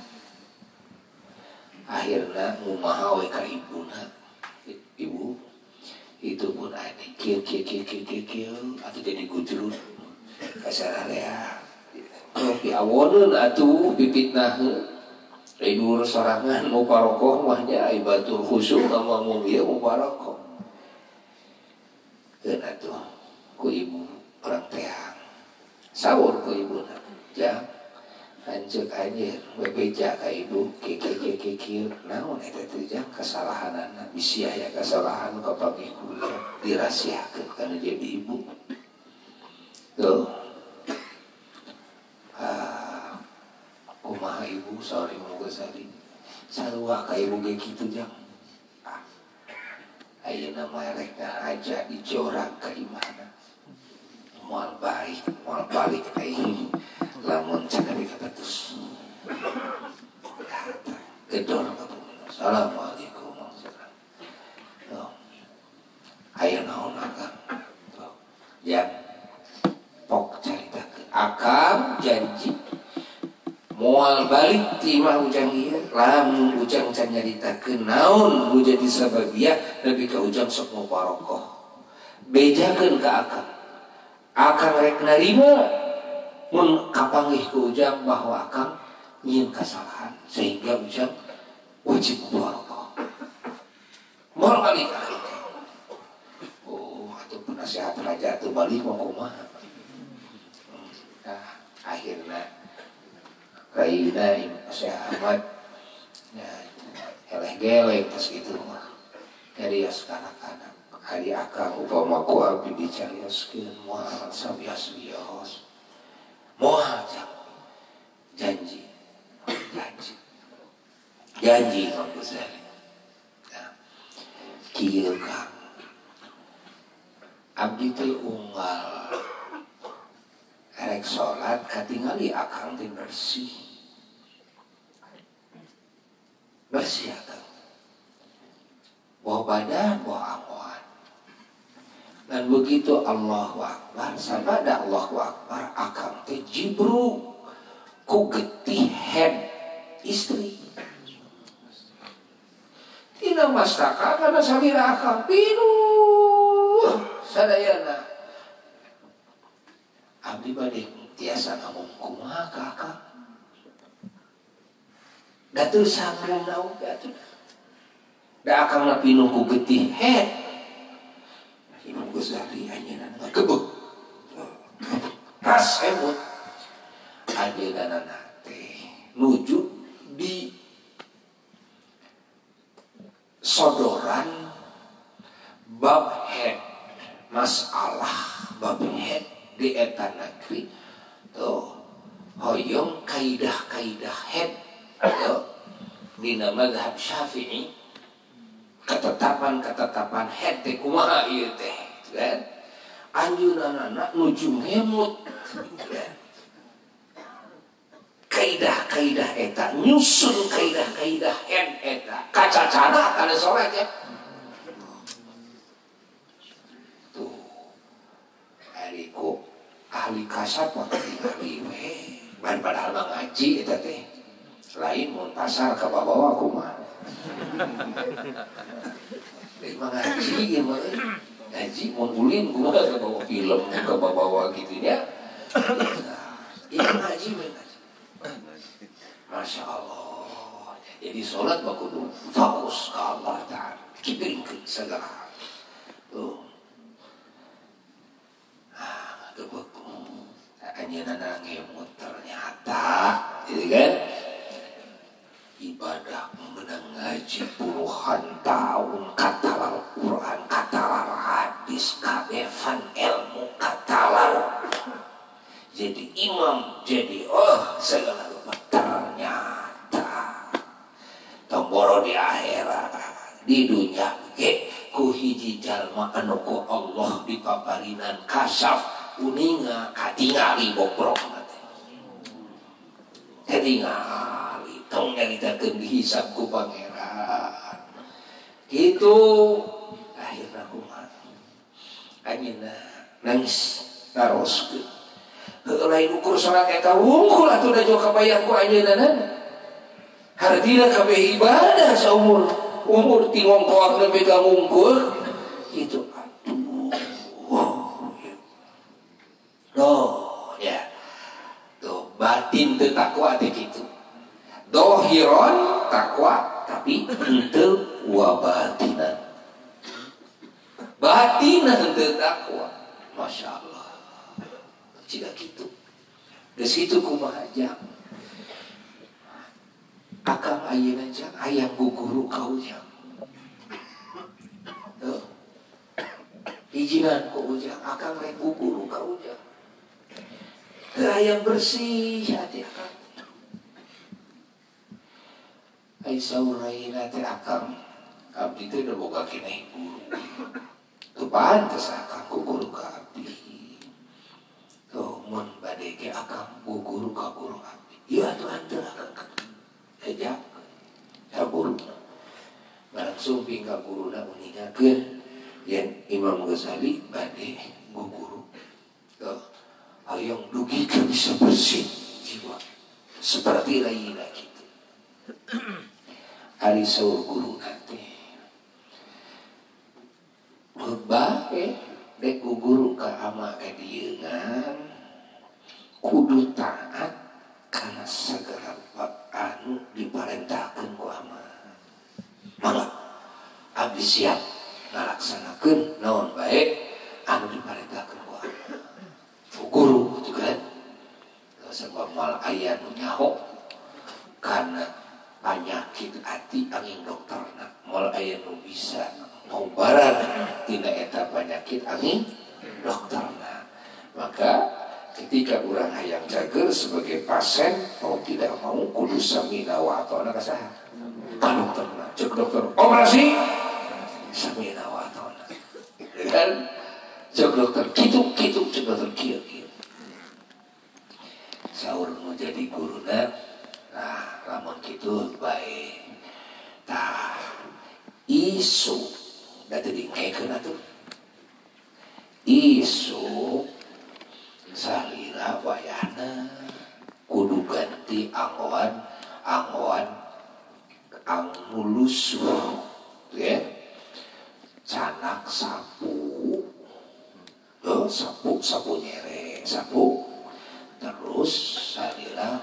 akhirna ngumaha we ka ibuna ibu itu pun ada kieu kieu kieu kieu kieu kieu atau jadi gujrun kasararea tapi awoneun atuh pipitnaheun tidur sorangan muparokoh mah nya ai batur khusyuk ngomong ieu muparokoh keun atuh ku ibu urang teang sawur ku ibuna jang anjeuk anjeun bebeja ka ibu kieu kieu kieu kieu naon eta teh jang kesalahanana bisi aya kesalahan kapanggih ku dirahasiakeun kana jadi ibu tuh ah kumaha ibu saur Imam Ghazali sarua ka ibu ge kitu jang ah ayeuna mah rek ngahaja dijorak ka imahna moal balik moal balik aing lamun can dikabetus gedor ka bumi assalamualaikum warahmatullahi aya naon akang ya pok caritakeun akang janji moal balik ti imah ujang ieu lamun ujang can nyaritakeun naon nu jadi sababiah nepi ka ujang sok muparokoh bejakeun ka akang akang rek narima mun kapanggih ku ujang bahwa akang nyieun kasalahan sehingga ujang wajib mubarakah moal balik akang oh atuh penasehat raja atuh balik mah kumaha nah akhirna raina Syekh Ahmad ya eleh geleng tas kitu mah carios kana-kana hari akang upama ku abdi dicarioskeun moal sabios-bios moal janji janji janji Imam Ghazali nah, kieu Kang abdi teh unggal erek salat katingali akang teh bersih bersih akang bawa badan bawa anggoan dan begitu Allahu Akbar sabada Allahu Akbar akang teh jibru ku getih head istri tina mastaka kana salira akang pinuh sadayana abdi bade tiasa ngomong kumaha ka akang da teu sanggup oge atuh da akang na pinuh ku getih head Imam Ghazali anjeunna ngagebeg ras emut adeganana teh nuju di sodoran bab head masalah bab head di eta negeri Tuh hoyong kaidah-kaidah head tuh dina mazhab Syafi'i ketetapan-ketetapan head teh kumaha ieu teh kan anjeunna nuju ngemut kan kaidah-kaidah eta nyusun kaidah-kaidah head eta kacacana kana salat ya tuh ari ku ahli kasab mah tingali we ban padahal mah ngaji eta teh lain mun pasar ka bawa kumaha lain mah ngaji ieu mah ngaji mun ulin kumaha ka bawa film ka bawa kitu nya ieu ngaji we ngaji. Masya Allah. Jadi sholat mah kudu fokus ke Allah Ta'ala. Kipiringkeun segala hal. Tuh. Ah, gebek. Anjeunna ngemut ternyata, gitu kan? Ibadah menang ngaji puluhan tahun katalar Quran, katalar hadis, kabeh ilmu katalar. Jadi imam, jadi oh segala rupa ternyata tomboro di akhirat di dunia ge ku hiji jalma anu ku Allah dipaparinan kasaf uninga katingali bobrok teh katingali tong nyaritakeun dihisab ku pangeran kitu akhirna kumaha anjeunna nangis naroskeun lain ukur salat eta wungkul atuh da jauh kabayang ku anjeunna hartina kabeh ibadah saumur umur ti ngongkoak nepi ka ngungkul kitu aduh oh ya tuh batin teu takwa teh kitu dohiron takwa tapi henteu wa batinan batinan henteu takwa Masya Allah jika gitu di situ kumaha jang akang ayeuna jang hayang guguru ka ujang tuh izinan ku ujang akang rek guguru ka ujang teu hayang bersih hati akang ai saur ayeuna teh akang abdi teh udah boga keneh guru teu pantes akang guguru ka abdi. Tuh mun bade ge akang guru ka guru abdi. Ieu atuh anteur akang. Ejak ka guruna. Barang sumping ka guruna uningakeun yen Imam Ghazali bade guguru. Tuh hayang dugi ka bisa bersih jiwa. Seperti lainna kitu. Ari saur guruna teh. Bae dek guguru ka ama ka dieu ngan kudu taat kana segala anu diparentahkeun ku ama. Mangga abdi siap ngalaksanakeun naon bae anu diparentahkeun ku ama. Ku guru kitu kan. Sabab moal aya nu nyaho kana panyakit ati angin dokterna moal aya nu bisa ngobaran tina eta penyakit angin dokterna. Maka ketika urang hayang cager sebagai pasien mau tidak mau kudu samina wa atona ka saha? Ka dokterna. Cek dokter operasi samina wa atona. Kan cek dokter kitu kitu cek dokter kieu kieu. Saur nu jadi guruna nah lamun kitu bae tah isu da teu dingkekeun atuh. Isu salira wayahna kudu ganti anggoan anggoan anu lusuh ya. Canak sapu oh, sapu sapu nyere sapu terus salira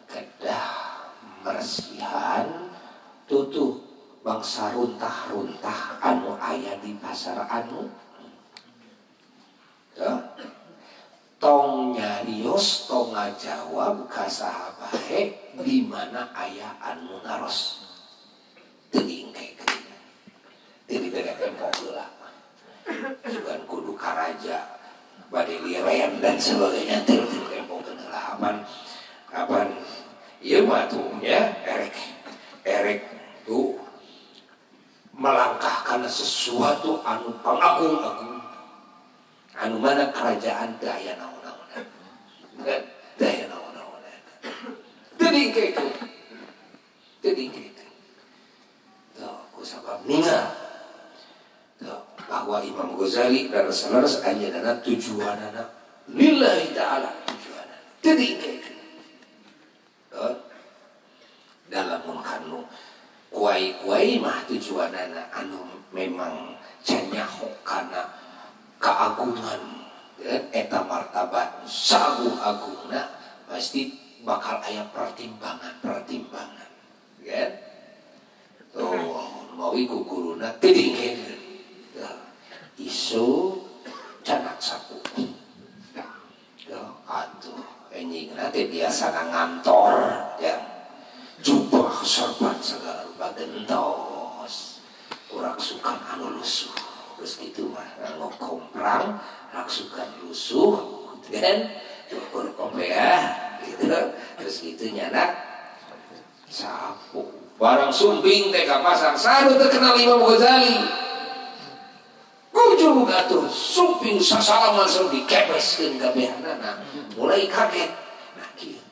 kedah mersihan tutuh bangsa runtah-runtah anu aya di pasar anu ya. Tong nyarios tong ngajawab ka saha bae di mana aya anu naros teu diingkekeun teu dibere tempo heula sugan kudu karaja bade liren dan sebagainya teu tempo heula. Karena sesuatu anu pangagung-agung anu mana kerajaan teu aya naon-naonan. Teu aya naon-naonan. Teu diingkekeun. Teu diingkekeun. Tuh, ku sabab ningal tuh, bahwa Imam Ghazali leres-leres anjeunna tujuanana lillahi ta'ala tujuanana. Teu diingkekeun. Tuh. Dalam mun kanu kuai-kuai mah tujuanana anu memang canyaho kana keagungan eta martabat sagung-agungna pasti bakal aya pertimbangan-pertimbangan kan. Tuh mawi ku guruna teu diingkekeun. Isu canak sapu. Tuh atuh enjingna teh biasana ngantor ya. Jubah sorban segala rupa gentos raksukan anu lusuh terus gitu mah nganggo komprang raksukan lusuh kan ukur kopea gitu terus gitu nyanak sapu barang sumping teh ka pasar sanu terkenal Imam Ghazali ujung atuh sumping sasalaman langsung dikebeskeun kabehanana mulai kaget nah kieu.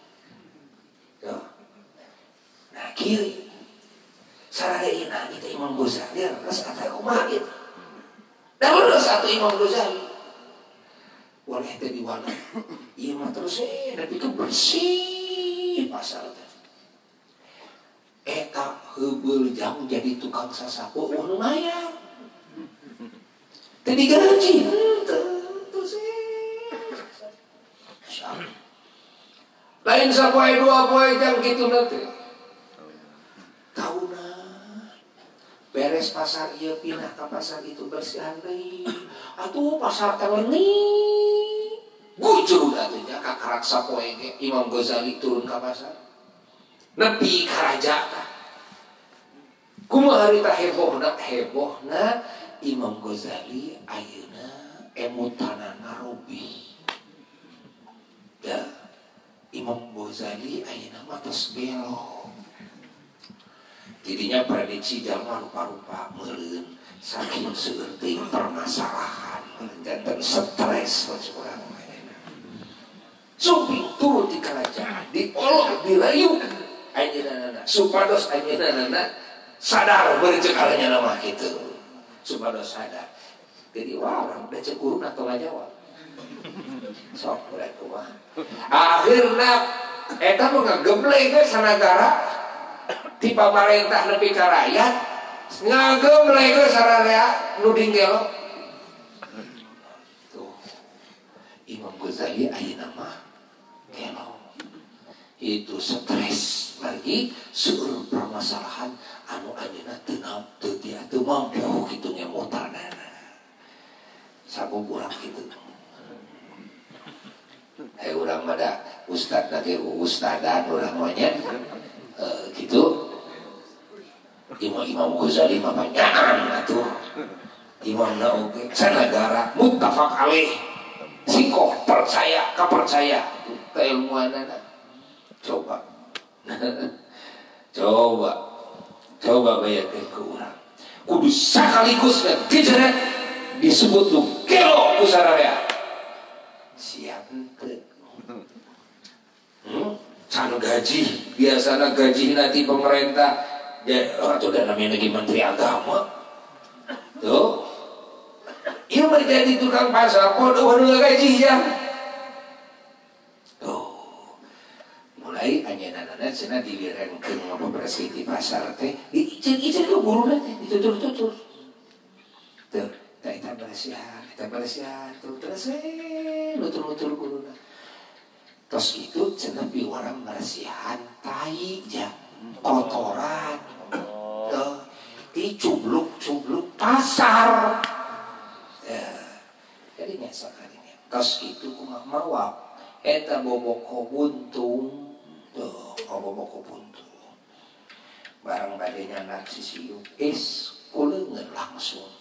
Nah kieu sarareuna itu Imam Ghazali leres atuh kumaha kitu. Da leres atuh Imam Ghazali. Boleh teh diwana. Ieu mah terus nepi ka bersih pasar teh. Eta heubeul jang jadi tukang sasapu eueuh nu mayar. Teu digaji henteu terus. Lain sapoe dua poe jang kitu teh. Tahunan beres pasar ieu pindah ka pasar itu bersihan deui atuh pasar teh leungit gujur atuh nya ka karak sapoe ge Imam Ghazali turun ka pasar nepi ka raja tah kumaha harita hebohna hebohna Imam Ghazali ayeuna emutanana robih da Imam Ghazali ayeuna mah tos belok. Jadinya prediksi jalma rupa-rupa meureun saking seueur teuing permasalahan janten stres urang mah. Sumping turun di kerajaan diolok dirayu anjeunna supados anjeunna sadar beureum ceuk alanya mah kitu. Supados sadar. Jadi wah urang da ceuk guruna tong ngajawab. Sok urang kumaha. Akhirna eta mah ngagebleng ge sanagara ti pamarentah nepi ka rakyat ngagebleng ge sararea nu dinggelo. Tuh. Imam Ghazali ayeuna mah gelo. Itu stres margi seueur permasalahan anu ayeuna teu teu mampu kitu ngemutanana. Sabab urang kitu. Urang mah da ustad na ge ustadan urang mah nya. Gitu Imam Ghazali mah banyaan atuh Imam na oge sanagara muttafaq alaih sikoh percaya kapercaya keilmuanana coba coba coba bayangkeun ku urang kudu sakaligus ngegejeret disebut nu gelo ku sararea siap henteu. Can gaji biasana gaji nanti pemerintah ya, atau dan namanya lagi menteri agama tuh iya menjadi tukang pasar podo waduh gaji ya tuh mulai anjeunna cenah dilirengkeun ngabebersih di pasar teh diicil-icil ku guruna teh ditutur-tutur tuh tah eta bersihan tuh terus nutur-nutur guruna. Terus itu cenah piwarang bersihan tai ja kotoran dicubluk-cubluk pasar ya, jadi nyasa kalinya terus itu kumaha mawap eta boboko buntung tuh boboko buntung barang bade nyandak sisiu is kuleungeun langsung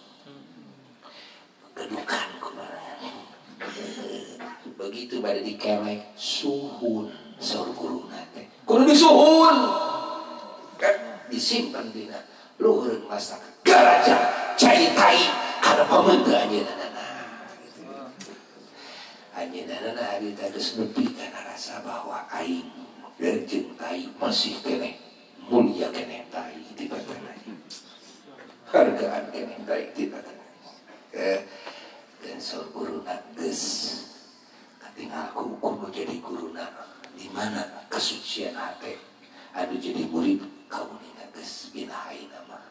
gedukan kumaha. Begitu bade dikelek suhun saur guruna teh kudu disuhun kan disimpan dina luhureun masak Garaja cai tai kana pameuteu anjeunna. Anjeunna harita geus nepi kana rasa bahwa aing jeung tai masih keneh mulia keneh tai tibatan aing. Hargaan keneh tai tibatan. Dan saur guruna geus katingal ku kudu jadi guruna di mana kesucian hate anu jadi murid kauninga geus pindah ayeuna mah.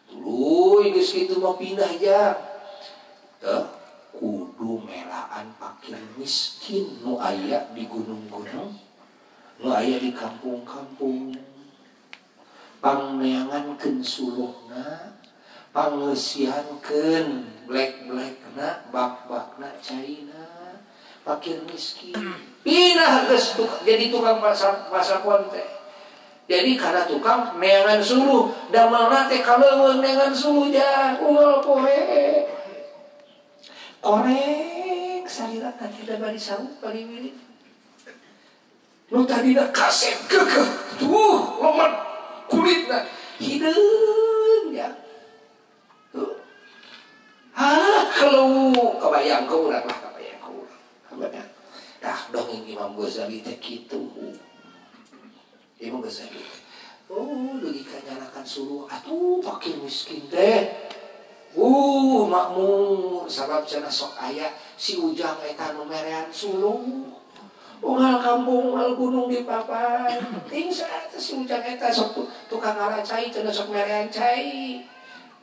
Tuluy geus kitu mah pindah ja. Teu kudu melaan pakir miskin nu aya di gunung-gunung, nu aya di kampung-kampung. Pangneangankeun suluhna, pangeusiankeun blek-blekna, bak-bakna caina, pakir miskin. Pindah geus jadi tukang pasapon teh. Jadi karena tukang neangan suluh, damelna teh kaleuweung neangan suluh ja, unggal poe. Korek salira tadi bari saung bari wirid. Nu tadina kasep keukeuh, tuh lemet kulitna hideung ya. Tuh. Ah, kalau kebayang ke urang lah, kebayang ke urang. Kebayang. Tah dongeng Imam Ghazali teh kitu. Imam Ghazali. Oh, dugi ka nyalakan suluh atuh fakir miskin teh. Makmur sabab cenah sok aya si Ujang eta nu merean suluh. Unggal kampung unggal gunung di papan. Ting saat si Ujang eta sok tukang ngala cai cenah sok merean cai.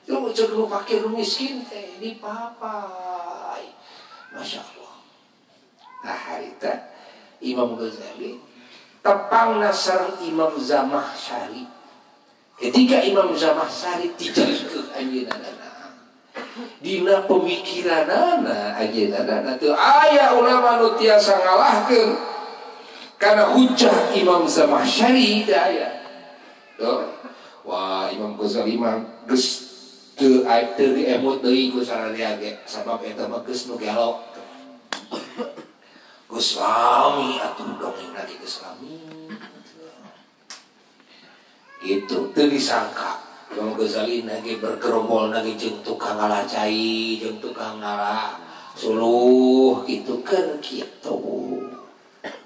Lu ceuk nu fakir miskin teh di papai. Masya Allah. Nah harita Imam Ghazali tepangna sareng Imam Zamakhsyari. Ketika Imam Zamakhsyari dijelikeun anjeunna dina pemikiranana anjeunna teu aya ulama nu tiasa ngalahkeun kana hujjah Imam Zamakhsyari teu aya. Tuh. Wah, Imam Ghazali mah geus teu diemut deui ku sararea ge sabab eta mah geus nu gelo. Geus lami atuh dongeng lagi geus lami. Gitu teu disangka Imam Ghazali nage bergerombol nage jeung tukang ngala cai, jeung tukang ngala suluh gitu keur kitu.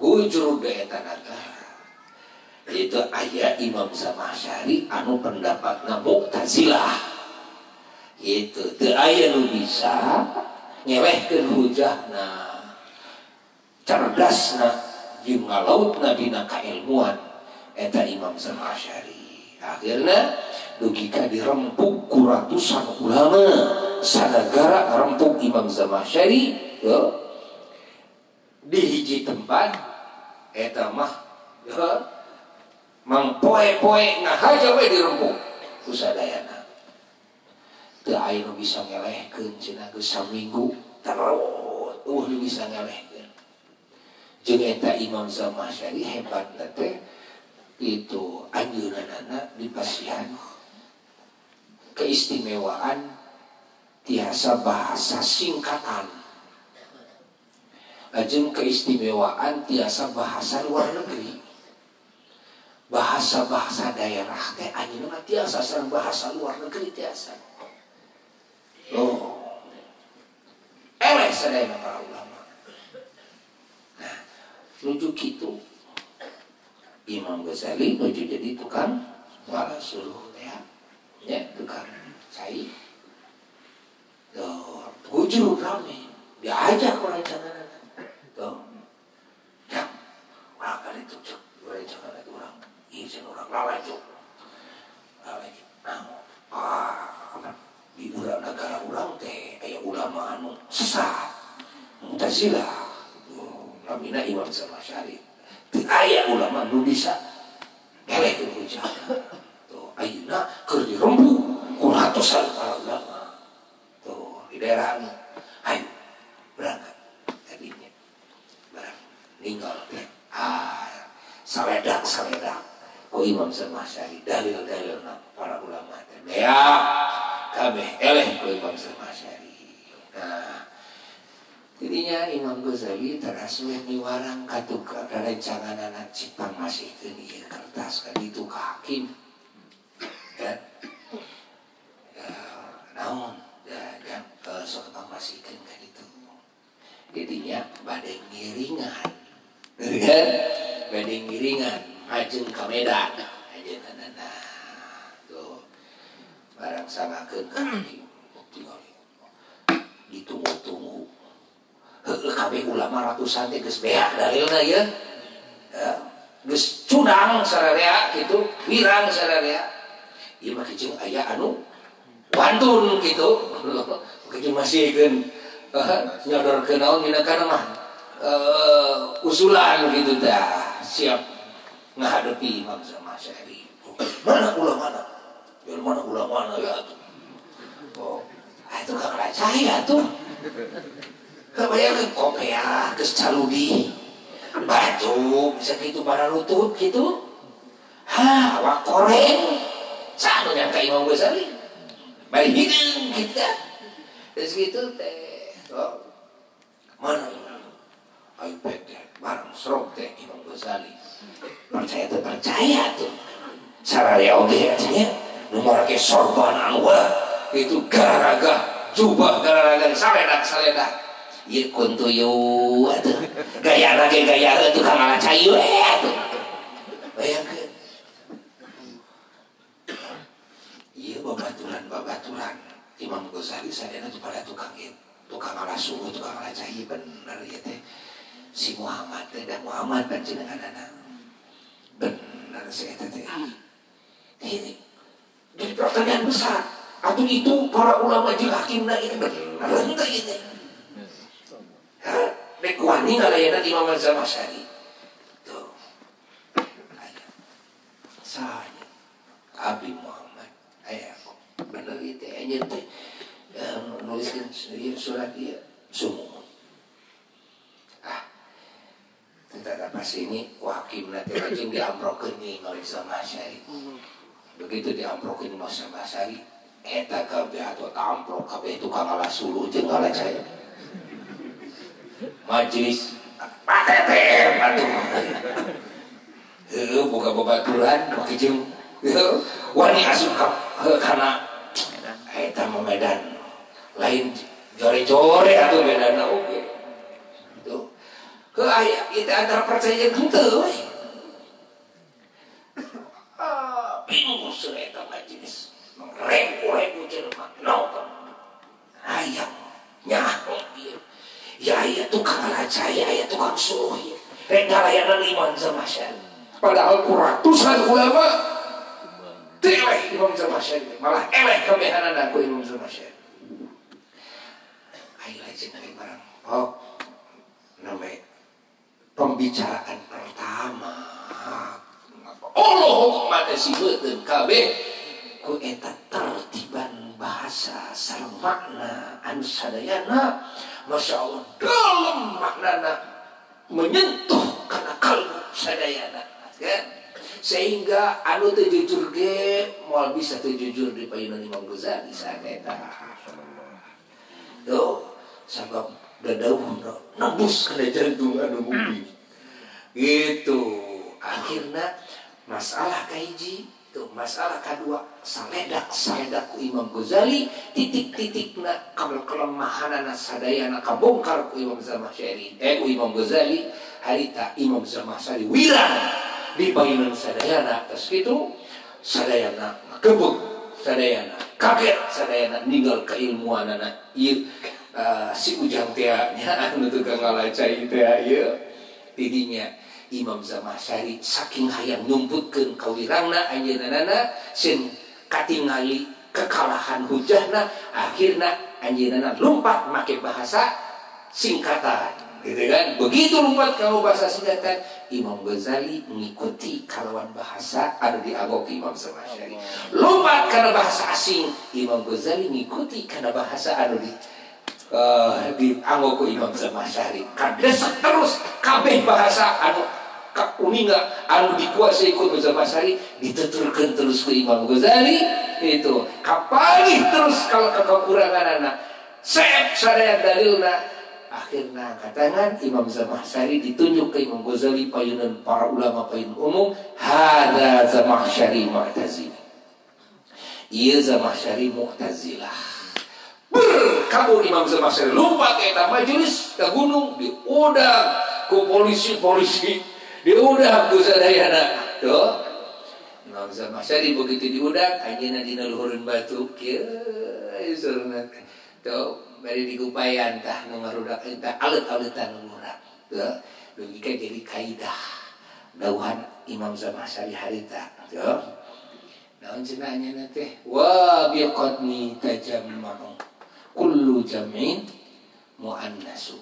Gujrug ge eta nata. Itu aya Imam Zamakhsyari anu pendapatna Mu'tazilah. Gitu teu aya nu bisa nyelehkeun hujahna. Cerdasna jeung ngalautna dina kailmuan eta Imam Zamakhsyari. Akhirna dugi ka dirempuk ku ratusan ulama sanagara rempuk Imam Zamakhsyari di hiji tempat eta mah mang poe-poe ngahaja we dirempuk ku sadayana. Teu aya nu bisa ngelehkeun cenah geus saminggu terus eueuh nu bisa ngelehkeun. Jeung eta Imam Zamakhsyari hebatna teh itu anjeunna dipasihan keistimewaan tiasa bahasa singkatan. Lajeng keistimewaan tiasa bahasa luar negeri. Bahasa-bahasa daerah teh anjeunna tiasa sareng bahasa luar negeri tiasa. Oh. Eleh sadayana para ulama. Nah, nuju kitu Imam Ghazali nuju jadi tukang ngala suluh teh ya, tukang cai. Tuh, gujur rame diajak rencangan tuh. Ya, urang kan itu cuk, rencangan itu urang. Ieu urang lalai cuk. Lalai cuk. Ah, di urang negara urang teh aya ulama anu sesat. Mu'tazilah. Namina Imam Zamakhsyari. Teu aya ulama nu bisa ngelehkeun hujah. Tuh, ayeuna keur dirembuk ku ratusan para ulama. Tuh, di daerah anu. Hayu berangkat tadinya. Barang ninggal teh. Ah, saledak-saledak ku Imam Zamakhsyari dalil-dalilna para ulama teh. Beak kabeh eleh ku Imam Zamakhsyari. Nah, Jadinya Imam Ghazali teras we miwarang katukar rencanganana cipang masihkeun ieu kertas ka ditu ka hakim. Ya. Ya, Bade ngiringan. Kan? Bade ngiringan majeng ka Medan. Ajeunana. Tuh. Barang sangakeun ka hakim. Ditunggu-tunggu. Heueuh kabeh ulama ratusan teh geus beak dalilna ieu. Geus cunang sararea kitu, wirang sararea. Ieu mah kijing aya anu wantun kitu. Kijing masihkeun nyodorkeun naon minangka mah usulan gitu dah, siap ngahadepi Imam Zamakhsyari. Mana ulamana? Ya mana ulamana ya tuh. Oh, itu gak percaya tuh. Kebayangkan kopiah geus caludi. Baju bisa gitu bara lutut gitu. Hah, awak koreng. Sanu nyangka Imam Ghazali. Bari hideung gitu. Terus gitu teh. Oh. Mana iPad teh barang serok teh Imam Ghazali. Percaya tuh percaya tuh. Sararea oge nya nu marake sorban anu itu garaga jubah garaga saledak-saledak. Ieu kuntuyu atuh. Gayana ge gaya heuh tukang ngala cai we atuh. Bayangkeun. Ieu babaturan-babaturan Imam Ghazali sadayana tuh pada tukang ieu, tukang ngala suluh, tukang ngala cai bener ieu teh. Si Muhammad teh da Muhammad panjenenganana. Bener si eta teh. Ini jadi pertanyaan besar. Atau itu para ulama jeung hakimna ini bener henteu ieu teh. Dek wani ngalayanan Imam Zamakhsyari. Tuh. Sahanya Abi Muhammad. Aya bener ieu teh anjeun teh nuliskeun surat ieu sumuhun. Ah. Teu pas ini hakimna teh lajeng diamrokeun Imam Zamakhsyari. Begitu diamrokeun Imam Zamakhsyari, eta kabeh atuh amprok kabeh tukang ngala suluh jeung ngala cai. Majelis patetem atuh. Heueuh boga babaturan make jeung wani asup ka kana eta mah Medan. Lain jore-jore atuh Medanna oge. Tuh. Heuh aya ieu antara percaya jeung henteu we. Ah, bingung eta majelis. Ribu-ribu jelema nonton. Hayang nyaho ieu. Ya ya tukang ngala cai, ya tukang suluh, rek ngalayanan Imam Zamakhsyari. Padahal ku ratusan ulama teleh Imam Zamakhsyari, malah eleh kabehanana ku Imam Zamakhsyari. Ayo lajeng we barang. Oh, namanya pembicaraan pertama. Allah mata si beuteung kabeh ku eta tertiban bahasa sareng makna anu sadayana. Masya Allah, dalam maknana menyentuh kana kalbu sadayana, ya. Sehingga anu teu jujur ge moal bisa teu jujur di payunan Imam Ghazali saeta. Tuh, sabab dadauhna nembus kana jantung anu mungkin. Gitu. Akhirna masalah kahiji tuh masalah kedua saledak-saledak ku Imam Ghazali titik-titikna kelemahanana sadayana kabongkar ku Imam Zamakhsyari ku Imam Ghazali harita Imam Zamakhsyari wirang di payunan sadayana terus kitu sadayana ngegebeg sadayana kaget sadayana ninggal keilmuanana ieu si ujang teh nya anu tukang ngala cai teh ieu tidinya Imam Zamakhsyari saking hayang nyumputkeun kawirangna anjeunna sin katingali kekalahan hujahna akhirna anjeunna lompat make bahasa singkatan gitu kan. Begitu lompat kalau bahasa singkatan Imam Ghazali mengikuti kalawan bahasa anu dianggap Imam Zamakhsyari. Lompat karena bahasa asing Imam Ghazali mengikuti karena bahasa anu di dianggap ku Imam Zamakhsyari. Kadesek terus kabeh bahasa anu kauninga anu dikuasai ku Imam Zamakhsyari dituturkeun terus ku Imam Ghazali itu kapalih terus kalau kekuranganana sep sadaya dalilna akhirna katangan Imam Zamakhsyari ditunjuk ke Imam Ghazali payunan para ulama payun umum hadza Zamakhsyari Mu'tazili ieu Zamakhsyari Mu'tazilah Berkabur Imam Zamakhsyari lompat eta majelis ke gunung diudak ku polisi-polisi diudak ku sadayana tuh. Imam Zamakhsyari begitu diudak anjeunna dina luhureun batu kieu surna tuh bari digupayan tah nu ngarudak eta alet-aletan nu ngurak tuh dugi ka jadi kaidah dawuhan Imam Zamakhsyari harita tuh. Naon cenah anjeunna teh wa biqadni tajamma'u kullu jam'in muannasu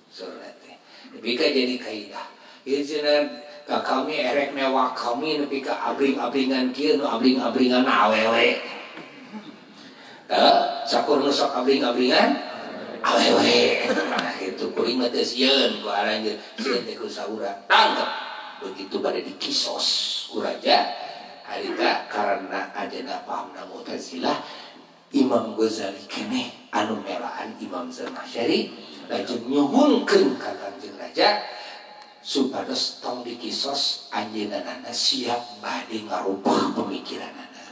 surat teh nepi ka jadi kaidah ieu cenah ka kami erek mewah kami nepi ka abring-abringan kieu nu abring-abringan awewe tah sakur nu sok abring-abringan awewe kitu kuring mah teu sieun ku aranjeun sieun teh ku saurang tangkep begitu bade dikisos ku raja harita karena ajeuna pahamna Mu'tazilah Imam Ghazali keneh anu melaan Imam Zamakhsyari lajeng nyuhunkeun ka Kangjeng Raja supados tong dikisos anjeunna siap bade ngarubah pemikiranana.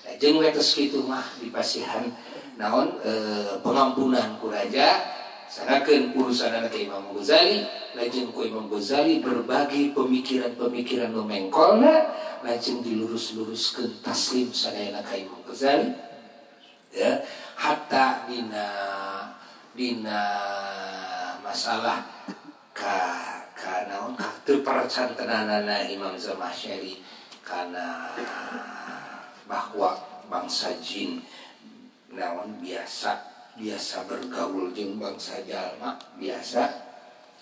Lajeng we tos kitu mah dipasihan naon pengampunan ku raja sanakeun urusanana ka Imam Ghazali lajeng ku Imam Ghazali berbagi pemikiran-pemikiran nu mengkolna lajeng dilurus-luruskeun taslim sadayana ka Imam Ghazali ya hatta dina masalah ka naon ka teu percantenanana Imam Zamakhsyari kana bahwa bangsa jin naon biasa bergaul jeung bangsa jalma biasa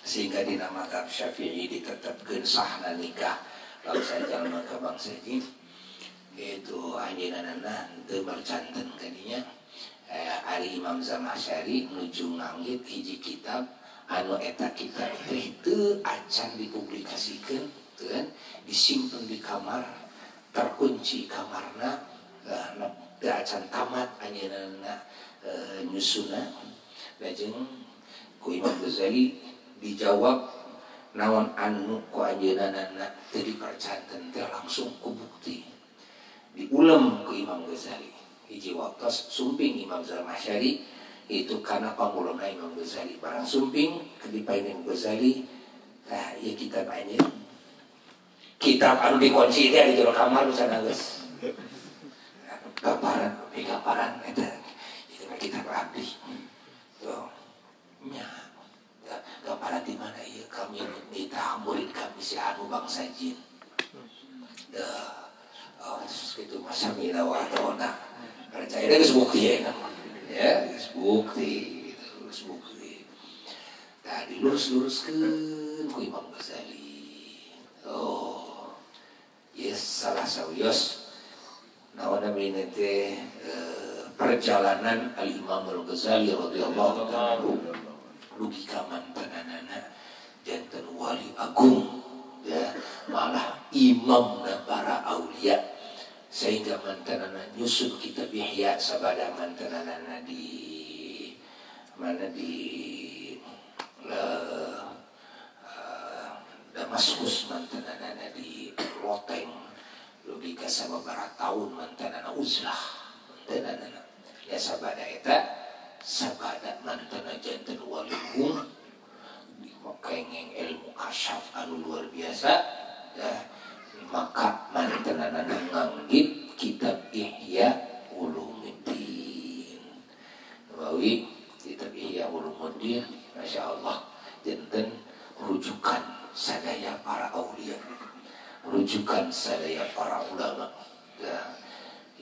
sehingga dina mazhab Syafi'i ditetapkeun sahna nikah bangsa jalma ka bangsa jin itu anjeunna teu mercanten kadinya ari Imam Zamakhsyari nuju nganggit hiji kitab anu eta kitab teh teu acan dipublikasikeun teu kan disimpen di kamar terkunci kamarna teu acan tamat anjeunna nyusuna lajeng ku Imam Ghazali dijawab naon anu ku anjeunna teu dipercanten teh langsung ku bukti diulem ku Imam Ghazali hiji waktos sumping Imam Zamakhsyari itu karena pangulemna Imam Ghazali barang sumping kedipain Imam Ghazali tah ieu kitab anjeun kitab anu dikunci teh di jero kamar sana geus gaparan gaparan eta itu mah kitab abdi tuh nya gaparan di mana ieu kami nitah murid kami si anu bangsa jin oh gitu masa mina wa atona percaya geus bukti ya ya geus bukti gitu geus bukti tah dilurus-luruskeun ku Imam Ghazali oh yes salah sawios naon namina teh perjalanan Al-Imam Al-Ghazali radhiyallahu ta'ala dugi ka mantanana janten wali agung ya malah imamna para aulia sehingga mantanana nyusun kitab Ihya sabada mantanana di mana di Damaskus mantanana di Loteng logika sababaraha tahun mantanana uzlah mantanana ya sabada eta sabada mantana janten wali agung kengeng ilmu kasyaf anu luar biasa ya maka mantanana nganggit kitab Ihya Ulumuddin Nawawi kitab Ihya Ulumuddin Masya Allah janten rujukan sadaya para aulia rujukan sadaya para ulama ya,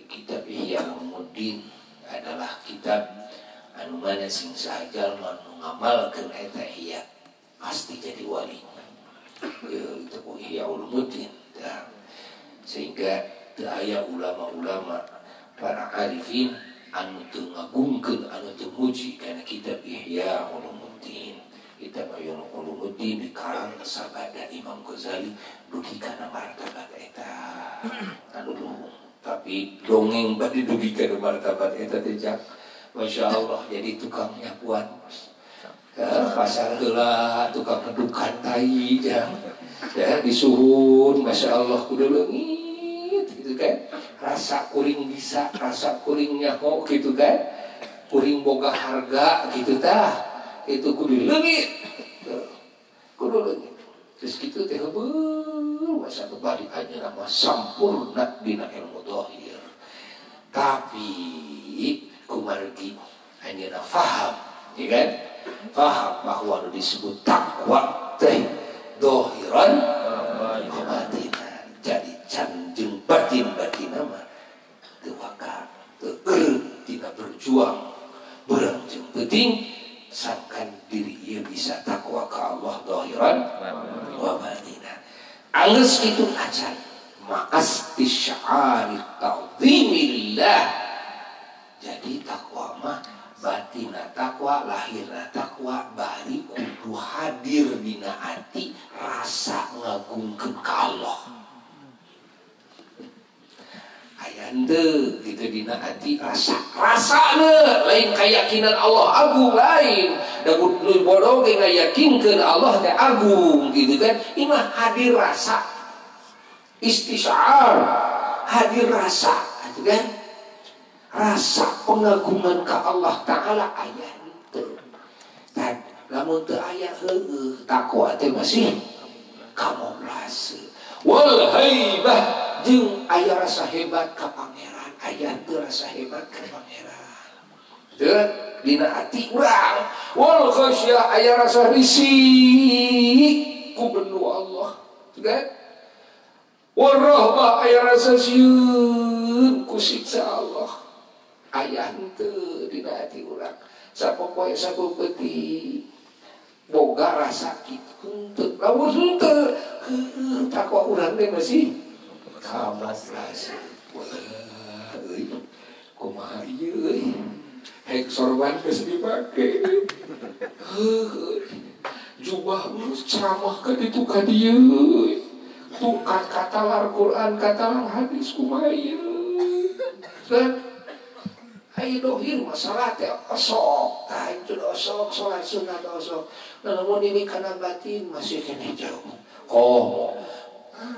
kitab Ihya Ulumuddin adalah kitab anu mana sing sahajal nu ngamalkeun eta Ihya pasti jadi wali ya, itu Ihya Ulumuddin ya. Sehingga teu aya ulama-ulama para arifin anu teu ngagungkeun anu teu muji kana kitab Ihya Ulumuddin. Kitab Ihya Ulumuddin dikarang sabada Imam Ghazali dugi kana martabat eta anu luhung tapi dongeng bade dugi kana martabat eta teh jak Masya Allah jadi tukang nyapuan pasar heula tukang ngedukan tai ya, ya disuhun Masya Allah kudu leungit gitu gitu kan? Rasa kuring bisa, rasa kuring nyaho gitu kan? Kuring boga harga gitu tah. Itu kudu leungit. Kudu leungit. Terus gitu teh heubeul masa kebalik anjeunna mah sampurna dina ilmu zahir. Tapi kumargi anjeunna faham, ya kan? Faham bahwa nu disebut takwa teh dohiran wa batinan. Jadi can jeung batin-batin mah teu waka, teu eureut tina berjuang beurang jeung peuting sangkan diri ieu bisa takwa ka Allah dohiran wa batinan. Anggeus kitu acan ma'as isy'ari ta'zimillah. Jadi takwa mah batina takwa, lahirna takwa, bari kudu hadir dina hati rasa ngagungkeun ka Allah. Aya henteu gitu dina hati rasa rasana lain keyakinan Allah agung lain. Da nu bodoh ge ngayakinkeun Allah teh agung gitu kan. Ieu mah hadir rasa istisyar, hadir rasa gitu kan. Rasa pengagungan ka Allah Ta'ala aya henteu. Lamun teu aya heueuh takwa teh masih kamuflase. Wal haibah jeung aya rasa hebat ka pangeran, aya teu rasa hebat ka pangeran. Teu dina ati urang. Wal khasyah aya rasa risih ku bendu Allah. Teu kan? Wal rahbah aya rasa sieun ku siksa Allah. Aya henteu dina ati urang. Sapopoe sapeupeut boga rasa kitu henteu. Lamun henteu heueuh takwa urang teh masih kamuflase. Wah euy kumaha ieu euy. Hek sorban geus dipake. Heueuh jubah geus ceramah ka ditu ka dieu. Tukar katalar Quran katalar hadis kumaha ieu. Ayo dohir masalah teh osok, tahajud osok, sholat sunat osok. Nah, namun ini karena batin masih kena jauh. Oh,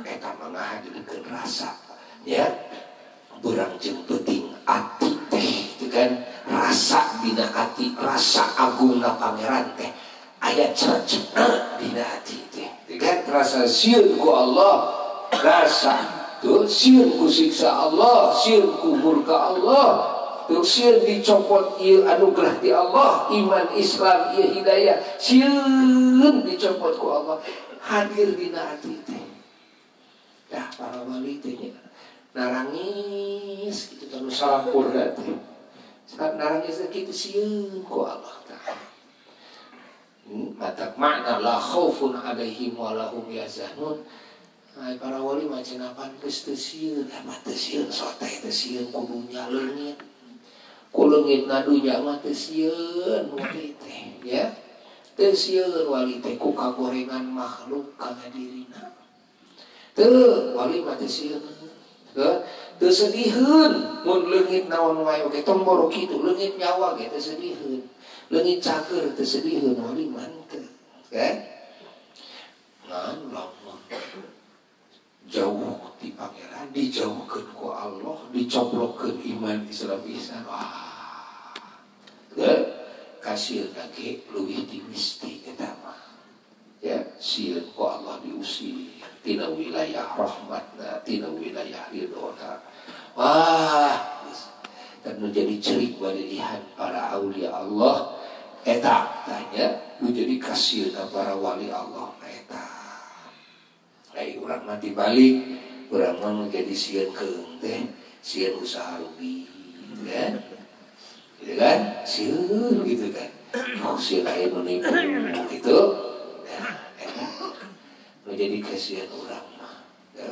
eta mah ngahadirkeun rasa, ya. Beurang jeung peuting ati teh, itu kan rasa dina ati, rasa agungna pangeran teh. Aya cerecekna dina ati teh, itu kan rasa sieun ku Allah, rasa tuh sieun ku siksa Allah, sieun ku murka Allah. Sieun dicopot ieu anugerah ti Allah, iman Islam ieu hidayah, sieun dicopot ku Allah, hadir dina ati teh. Dah para wali teh nya narangis kitu terus salampurna teh. Saat narangis teh kitu sieun ku Allah Ta'ala. Matak makna la khaufun alaihim wa lahum yahzanun. Ai para wali mah cenah pan geus teu sieun, mah teu sieun sote teu sieun kudunya leungit. Ku leungit na dunya mah teu sieun wali teh, ya. Teu sieun wali teh ku kagorengan makhluk kana dirina. Teu wali mah teu sieun. Teu sediheun mun leungit naon wae oge tong boro kitu leungit nyawa ge teu sediheun. Leungit cager teu sediheun wali mah teu, kan? Ngan lamun jauh ti pangeran dijauhkeun ku Allah, dicoplokkeun iman Islam ihsan. Wah. Kasieun ge leuwih ti mistik eta mah. Ya, sieun ku Allah diusir tina wilayah rahmatna, tina wilayah ridhona. Wah, dan nu jadi cerik walilihan para aulia Allah eta tanya nu jadi kasieun para wali Allah eta. Ai urang mah dibalik, urang mah nu jadi sieun keung teh, sieun usaha rugi, gitu kan? Gitu kan? Sieun gitu kan. Oh, sieun aya nu nipu gitu. Nah, eta nu jadi kasihan urang mah. Ya.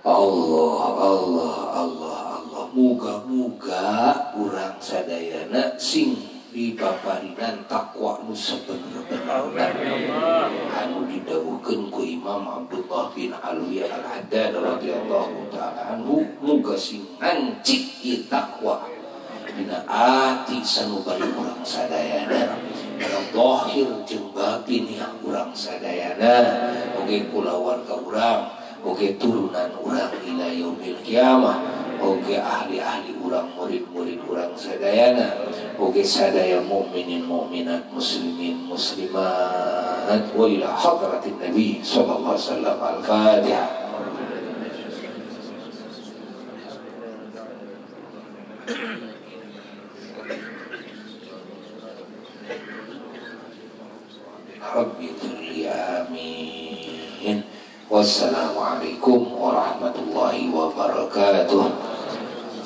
Allah, Allah, Allah, Allah. Muga-muga urang sadayana sing dipaparinan takwa nu sabener-benerna anu didawuhkeun ku Imam Abdullah bin Alwi Al-Haddad radhiyallahu ta'ala anhu, muga sing ngancik ieu takwa dina ati sanubari urang sadayana, dina zahir jeung batin urang sadayana, oge kulawarga urang, oge turunan urang ila yaumil kiamah oge ahli-ahli urang murid-murid urang sadayana oge sadaya mukminin mukminat muslimin muslimat wa ila hadratin nabi sallallahu alaihi wasallam. Al-Fatihah. Rabbi dzulli amin. Wassalamualaikum warahmatullahi wabarakatuh.